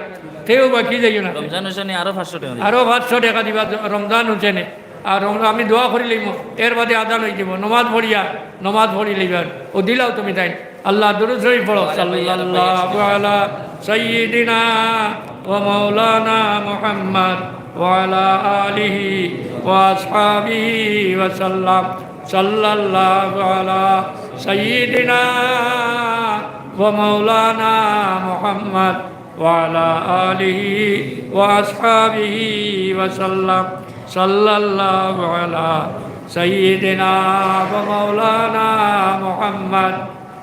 কেউ বাকি যাইও না। রমজান হোসেনে আরো পাঁচশো টেকা দিবা। আরো পাঁচশো টেকা দিবা রমজান হোসেনে। আর রমজান, আমি দোয়া করি লইমু, এর বাদে আজান অইযিবো, নমাজ পড়িয়া, নমাজ পড়ি লইবা। ও দিলাও তুমি তাইন। আল্লাহ দুরূদ শরীফ পড়ো। সাল্লাল্লাহু আলা সাইয়্যিদিনা ওয়া মাওলানা মুহাম্মদ ওয়া আলা আলিহি ওয়া আসহাবিহি ওয়া সাল্লাম। সাল্লাল্লাহু আলা সাইয়্যিদিনা ওয়া মাওলানা মুহাম্মদ ওয়া আলা আলিহি ওয়া আসহাবিহি ওয়া সাল্লাম। সাল্লাল্লাহু আলা সাইয়্যিদিনা ওয়া মাওলানা মুহাম্মদ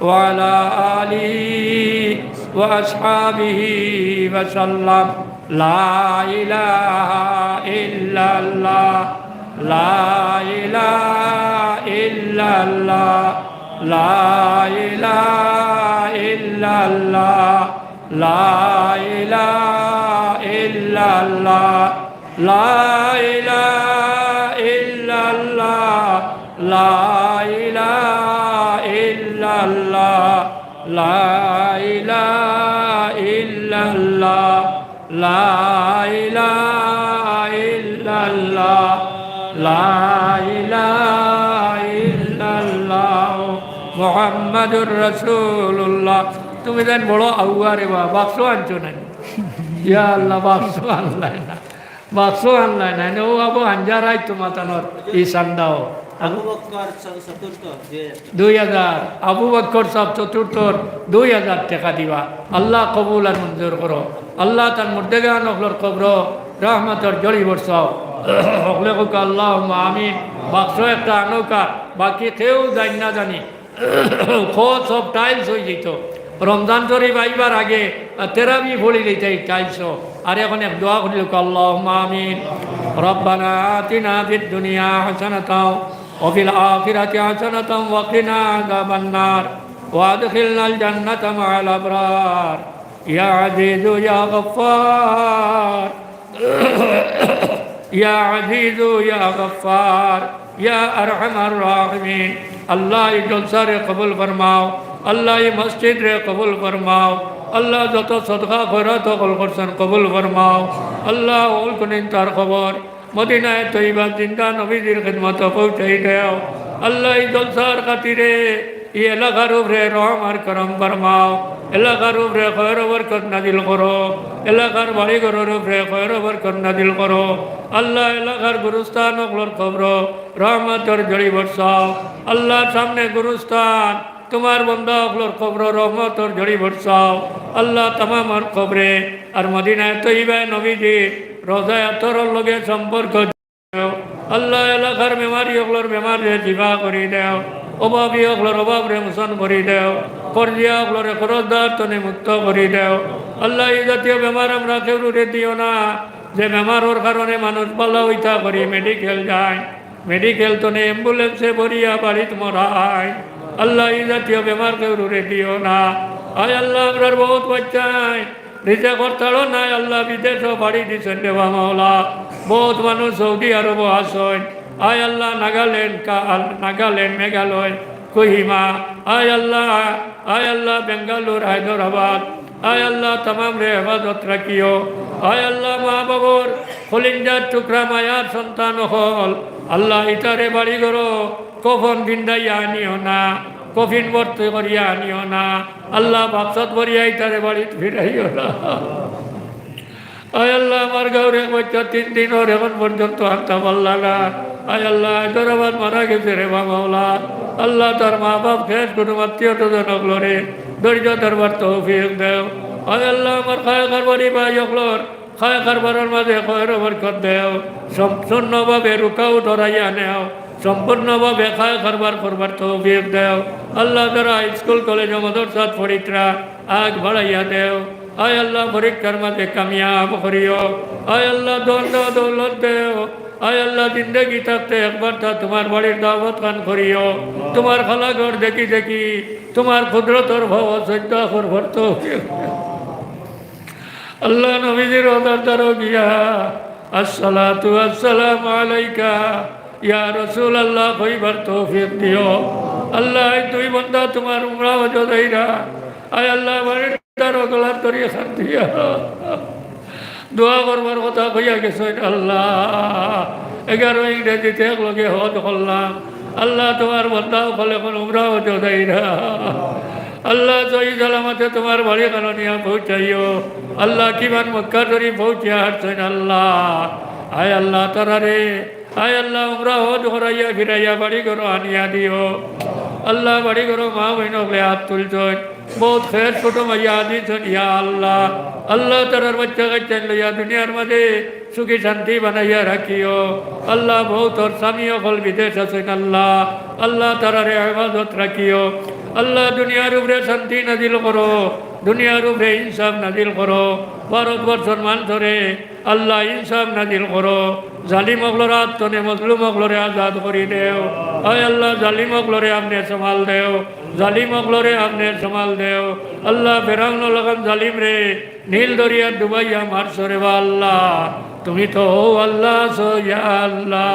ওয়া আলা আলিহি ওয়া আসহাবিহি ওয়া সাল্লাম। লা ইলাহা ইল্লাল্লাহ, লা ইলাহা ইল্লাল্লাহ, লা ইলাহা ইল্লাল্লাহ, লা ইলাহা ইল্লাল্লাহ, লা ইলাহা ইল্লাল্লাহ, লা ইলাহা ইল্লাল্লাহ, লা ইলাহা ইল্লাল্লাহ, লা ইলাহা ইল্লাল্লাহ, লা ইলাহা ইল্লাল্লাহ, মুহাম্মাদুর রাসূলুল্লাহ। তুমি যেন বড় আউয়া রে বা, বাক্স আনছো না? ইয়া আল্লাহ, বাক্স আনলায় না, বাক্স আনলায় না। ও আবু হাঞ্জারাই তো মাতানোর ই সান্দাও। আবু বকর চ-, চতুর্থ, দুই হাজার। দুই হাজার, আবু বকর সাহেব চতুর্থর দুই হাজার টেকা দিবা। আল্লাহ কবুল আর মঞ্জুর করো। আল্লাহ তান মুর্দেগান অকলর কবরো রহমতর জড়ি বরসাও। হকলে কউক্কা আল্লাহুম্মা আমিন। বাক্স একটা আনউক্কা, বাকি কেউ যাইন না জানি। খোদ সব tiles অইযিতো। রমজান শরীফ আইবার আগে, আহ, তেরাবি পড়ি লইতাই tiles। আর এখন এক দোয়া করি লউক্কা, আল্লাহুম্মা আমিন। রব্বানা আতিনা ফিদ দুনিয়া হাসানাতাও ওয়া ফিল আখিরাতি হাসানাতাও ওয়া কিনা আযাবান নার। ওয়া আদখিলনাল জান্নাতা মাআল আবরার। ইয়া আজিজু ইয়া গাফফার। ইয়া আজিজু ইয়া গাফফার, ইয়া আরহামার রাহিমিন। আল্লাহ, ই জলসারে কবুল ফরমাও। আল্লাহ, ই মসজিদরে কবুল ফরমাও। আল্লাহ, যত সদকা খয়রাত অকল করছইন, কবুল ফরমাও। আল্লাহ, অকল কুনিন তার কবর মদিনায়ে তৈয়বা জিন্দা নবীজির খিদমতো পৌঁছাই দেও। আল্লাহ, ই জলসার খাতিরে ই এলাকার উপরে রহম আর করম ফরমাও। এলাকার উপরে খয়র বরকত নাজিল করো। এলাকার বাড়ি ঘরর উপরে খয়র বরকত নাজিল করো। আল্লাহ, এলাকার গুরুস্থান অকলর কবরো রহমতর জড়ি বরসাও। আল্লাহ, সামনে গুরুস্থান, তুমার বন্দা অকলর কবরো রহমতর জড়ি বরসাও। আল্লাহ, তামামর কবরে আর মদিনায়ে তৈয়বায় নবীজির রওজায়ে আতহরর লগে সম্পর্ক আল্লাহ, এলাকার বেমারি অকলর বেমাররে শিফা করি দেও, অভাবী অকলর অভাবরে মোচন করি দেও, কর্জিয়া অকলরে কর্জদার তনে মুক্ত করি দেও। আল্লাহ, ই জাতীয় বেমার আমরা কেউরুরে দিও না, যে বেমারর কারণে মানুষ বালা অইতা করি মেডিকেল যায়, মেডিকেল তনে অ্যাম্বুলেন্সে ভরিয়া বাড়িত মরায়। আল্লাহ, ই জাতীয় বেমার কেউরুরে দিও না। আয় আল্লাহ, আমরার বউত বাচ্চায় রিজেকর তাড়নায় আল্লাহ বিদেশো পাড়ি দিছইন রে বা মাওলা। বউত মানুষ সৌদি আরবো আছইন। আয় আল্লাহ, নাগাল্যান্ড, কা-, আল-, নাগাল্যান্ড, মেঘালয়, কোহিমা, আয় আল্লাহ, আয় আল্লাহ, বেঙ্গালুর, হায়দরাবাদ, আয় আল্লাহ, তামামরে হেফাজত রাখিও। আয় আল্লাহ, মা বাবার কলিজার টুকরা মায়ার সন্তান অকল, আল্লাহ, ইতারে বাড়ি ঘরো কফন পিন্দাইয়া আনিও না, কফিন ভর্তি করিয়া আনিও না। আল্লাহ, বাক্সত ভরিয়া ইতারে বাড়িত ফিরাইও না। আয় আল্লাহ, আমার গাঁওর এক বাচ্চা তিন দিনর এখন পর্যন্ত আনতা পারলা না। আয় আল্লাহ, হায়দরাবাদ মারা গেছে রে বা মাওলা। আল্লাহ, তার মা বাপ, খেশ কুটুম, আত্মীয় স্বজন অকলরে ধৈর্য ধরবার তৌফিক দেও। আয় আল্লাহ, আমার খায় কারবারি ভাই অকলর খায় কারবারর মাঝে খয়র বরকত দেও, সম্পূর্ণভাবে রুকাও ডরাইয়া নেও, সম্পূর্ণভাবে খায় কারবার করবার তৌফিক দেও। আল্লাহ, যারা স্কুল কলেজ ও মাদ্রাসাত পড়িত্রা আগ বাড়াইয়া দেও। আয় আল্লাহ, পরীক্ষার মাঝে কামিয়াব করিও। আয় আল্লাহ, ধন দেও, দৌলত দেও। আয় আল্লাহ, জিন্দেগি থাকতে একবার তা তুমার বাড়ির দাওয়াত খান করিও। তুমার খালা ঘর দেখি দেখি তুমার কুদরতর ভাও সজ্জা করবার তৌফিক। আল্লাহ, নবীজির রওজার দ্বারো গিয়া, "আসসালাতু আসসালামু আলাইকা ইয়া রাসূলুল্লাহ" কইবার তৌফিক দিও। আল্লাহ, এই দুই বান্দা তুমার উমরা হজ্জো যাইরা। আয় আল্লাহ, বাড়ির তার অকলার তরি খান দিয়া দোয়া করবার কথা কইয়া গেছইন আল্লাহ। এগারো ইংরেজিতে একলগে হজ করলাম। আল্লাহ, তোমার বন্দা অকল এখন উমরা হজো যাইরা। আল্লাহ, সহি সালামতে তোমার বাড়ি খানো নিয়া পৌঁছাইও। আল্লাহ, কিমান মক্কা শরীফ পৌঁছিয়া হারছইন আল্লাহ। আয় আল্লাহ, তারারে, আয় আল্লাহ, উমরা হজ করাইয়া ফিরাইয়া বাড়ি ঘরো আনিয়া দিও। আল্লাহ, বাড়ি ঘরো মা বইন অকলে আত তুলছইন। বউত খের ছোট মাইয়া আদিছইন, ইয়া আল্লাহ। আল্লাহ, তারার বাচ্চা কাচ্চাইন লইয়া দুনিয়ার মাঝে সুখী শান্তি বানাইয়া রাখিও। আল্লাহ, বউতর স্বামী অকল বিদেশ আছইন আল্লাহ। আল্লাহ, তারারে হেফাজত রাখিও। আল্লাহ, দুনিয়ার উপরে শান্তি নাজিল করো, দুনিয়ার উপরে ইনসাফ নাজিল করো। ভারতবর্ষর মানষরে আল্লাহ ইনসাফ নাজিল করো। জালিম অকলর আত তনে মজলুম অকলরে আজাদ করি দেও। আয় আল্লাহ, জালিম অকলরে আপনে সামাল দেও, জালিম অকলরে আপনে সামাল দেও। আল্লাহ, ফেরাউন লাখান জালিমরে নীল দরিয়াত ডুবাইয়া মারছো রে বা আল্লাহ। তুমি তো হো আল্লাহ আছো, ইয়া আল্লাহ।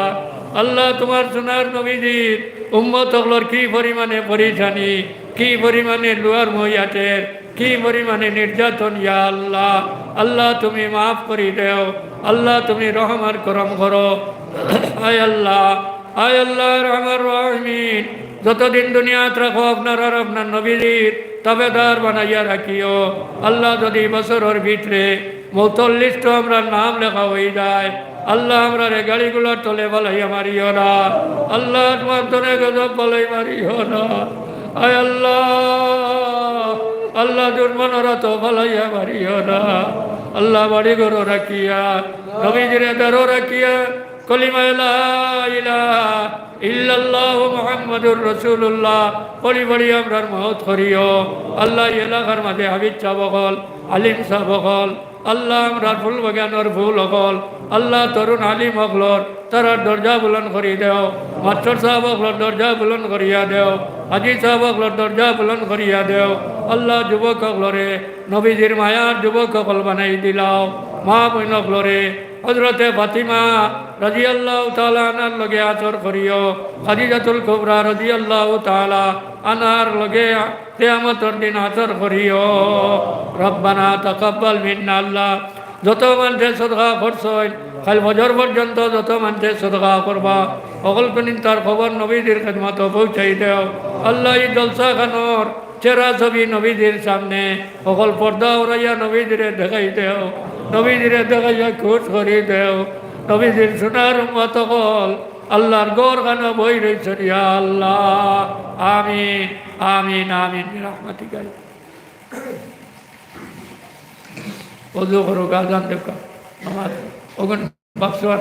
আল্লাহ, তোমার সোনার নবীজির উম্মত অকলর কি পরিমাণে পরিশানি, কি পরিমাণে লুয়ার মইয়াটের, কি পরিমাণে নির্যাতন, ইয়া আল্লাহ। আল্লাহ, তুমি মাফ করি দেও। আল্লাহ, তুমি রহম আর করম করো। আয় আল্লাহ, আয় আল্লাহ, রহমান রহিমিন, যতদিন দুনিয়াত রাখো আপনার আর আপনার নবীজির তাবেদার বানাইয়া রাখিও। আল্লাহ, যদি বছরর ভিতরে মৌতর লিস্টো আমরার নাম লেখা হই যায়, আল্লাহ, আমরারে গাড়িগুলার তলে ফালাইয়া মারিও না। আল্লাহ, তোমার তনে গজব ফালাই মারিও না। আয় আল্লাহ, আল্লাহ, দুশমনর আতো ফালাইয়া মারিও না। আল্লাহ, বাড়ি ঘরো রাখিয়া, নবীজিরে দারো রাখিয়া, কলিমা লা ইলাহা ইল্লাল্লাহু মুহাম্মাদুর রাসূলুল্লাহ পড়ি পড়ি আমরার মউত করিও। আল্লাহ, এই এলাকার মাঝে হাফিজ সাব অকল, আলিম সাব অকল, আল্লাহ, আমরার ফুল বাগানর ফুল অকল, আল্লাহ, তরুণ আলিম অকলর, তারার দরজা বুলন্দ করি দেও। মাস্টার সাব অকলর দরজা বুলন্দ করিয়া দেও। হাজি সাব অকলর দরজা বুলন্দ করিয়া দেও। আল্লাহ, যুবক অকলরে নবীজির মায়ার যুবক অকল বানাই দিলাও। মা বইন অকলরে হযরতে ফাতিমা রাদিয়াল্লাহু তাআলা আনহার লগে হাশর করিও, খাদিজাতুল কুবরা রাদিয়াল্লাহু তাআলা আনহার লগে কিয়ামতর দিন হাশর করিও। রব্বানা তাকাব্বাল মিন্না, আল্লাহ, যত মানষে সদকা করছইন, কাইল ফজর পর্যন্ত যত মানষে সদকা করবা, অকলকুনিন তার খবর নবীজির খেদমতো পৌঁছাই দেও। আল্লাহ, এই জলসা খানর চেহারা ছবি নবীজির সামনে, অকল পর্দা উড়াইয়া নবীজিরে দেখাই দেও, নবীজিরে দেখাইয়া খুশ করি দেও। নবীজির সোনার উম্মত অকল আল্লাহর ঘর খানো বই রইছইন, ইয়া আল্লাহ। আমিন, আমিন, আমিন, বিরহমাতিকা। অজু করুক, আজান দেউক্কা, নামাজ অগুন বাক্সর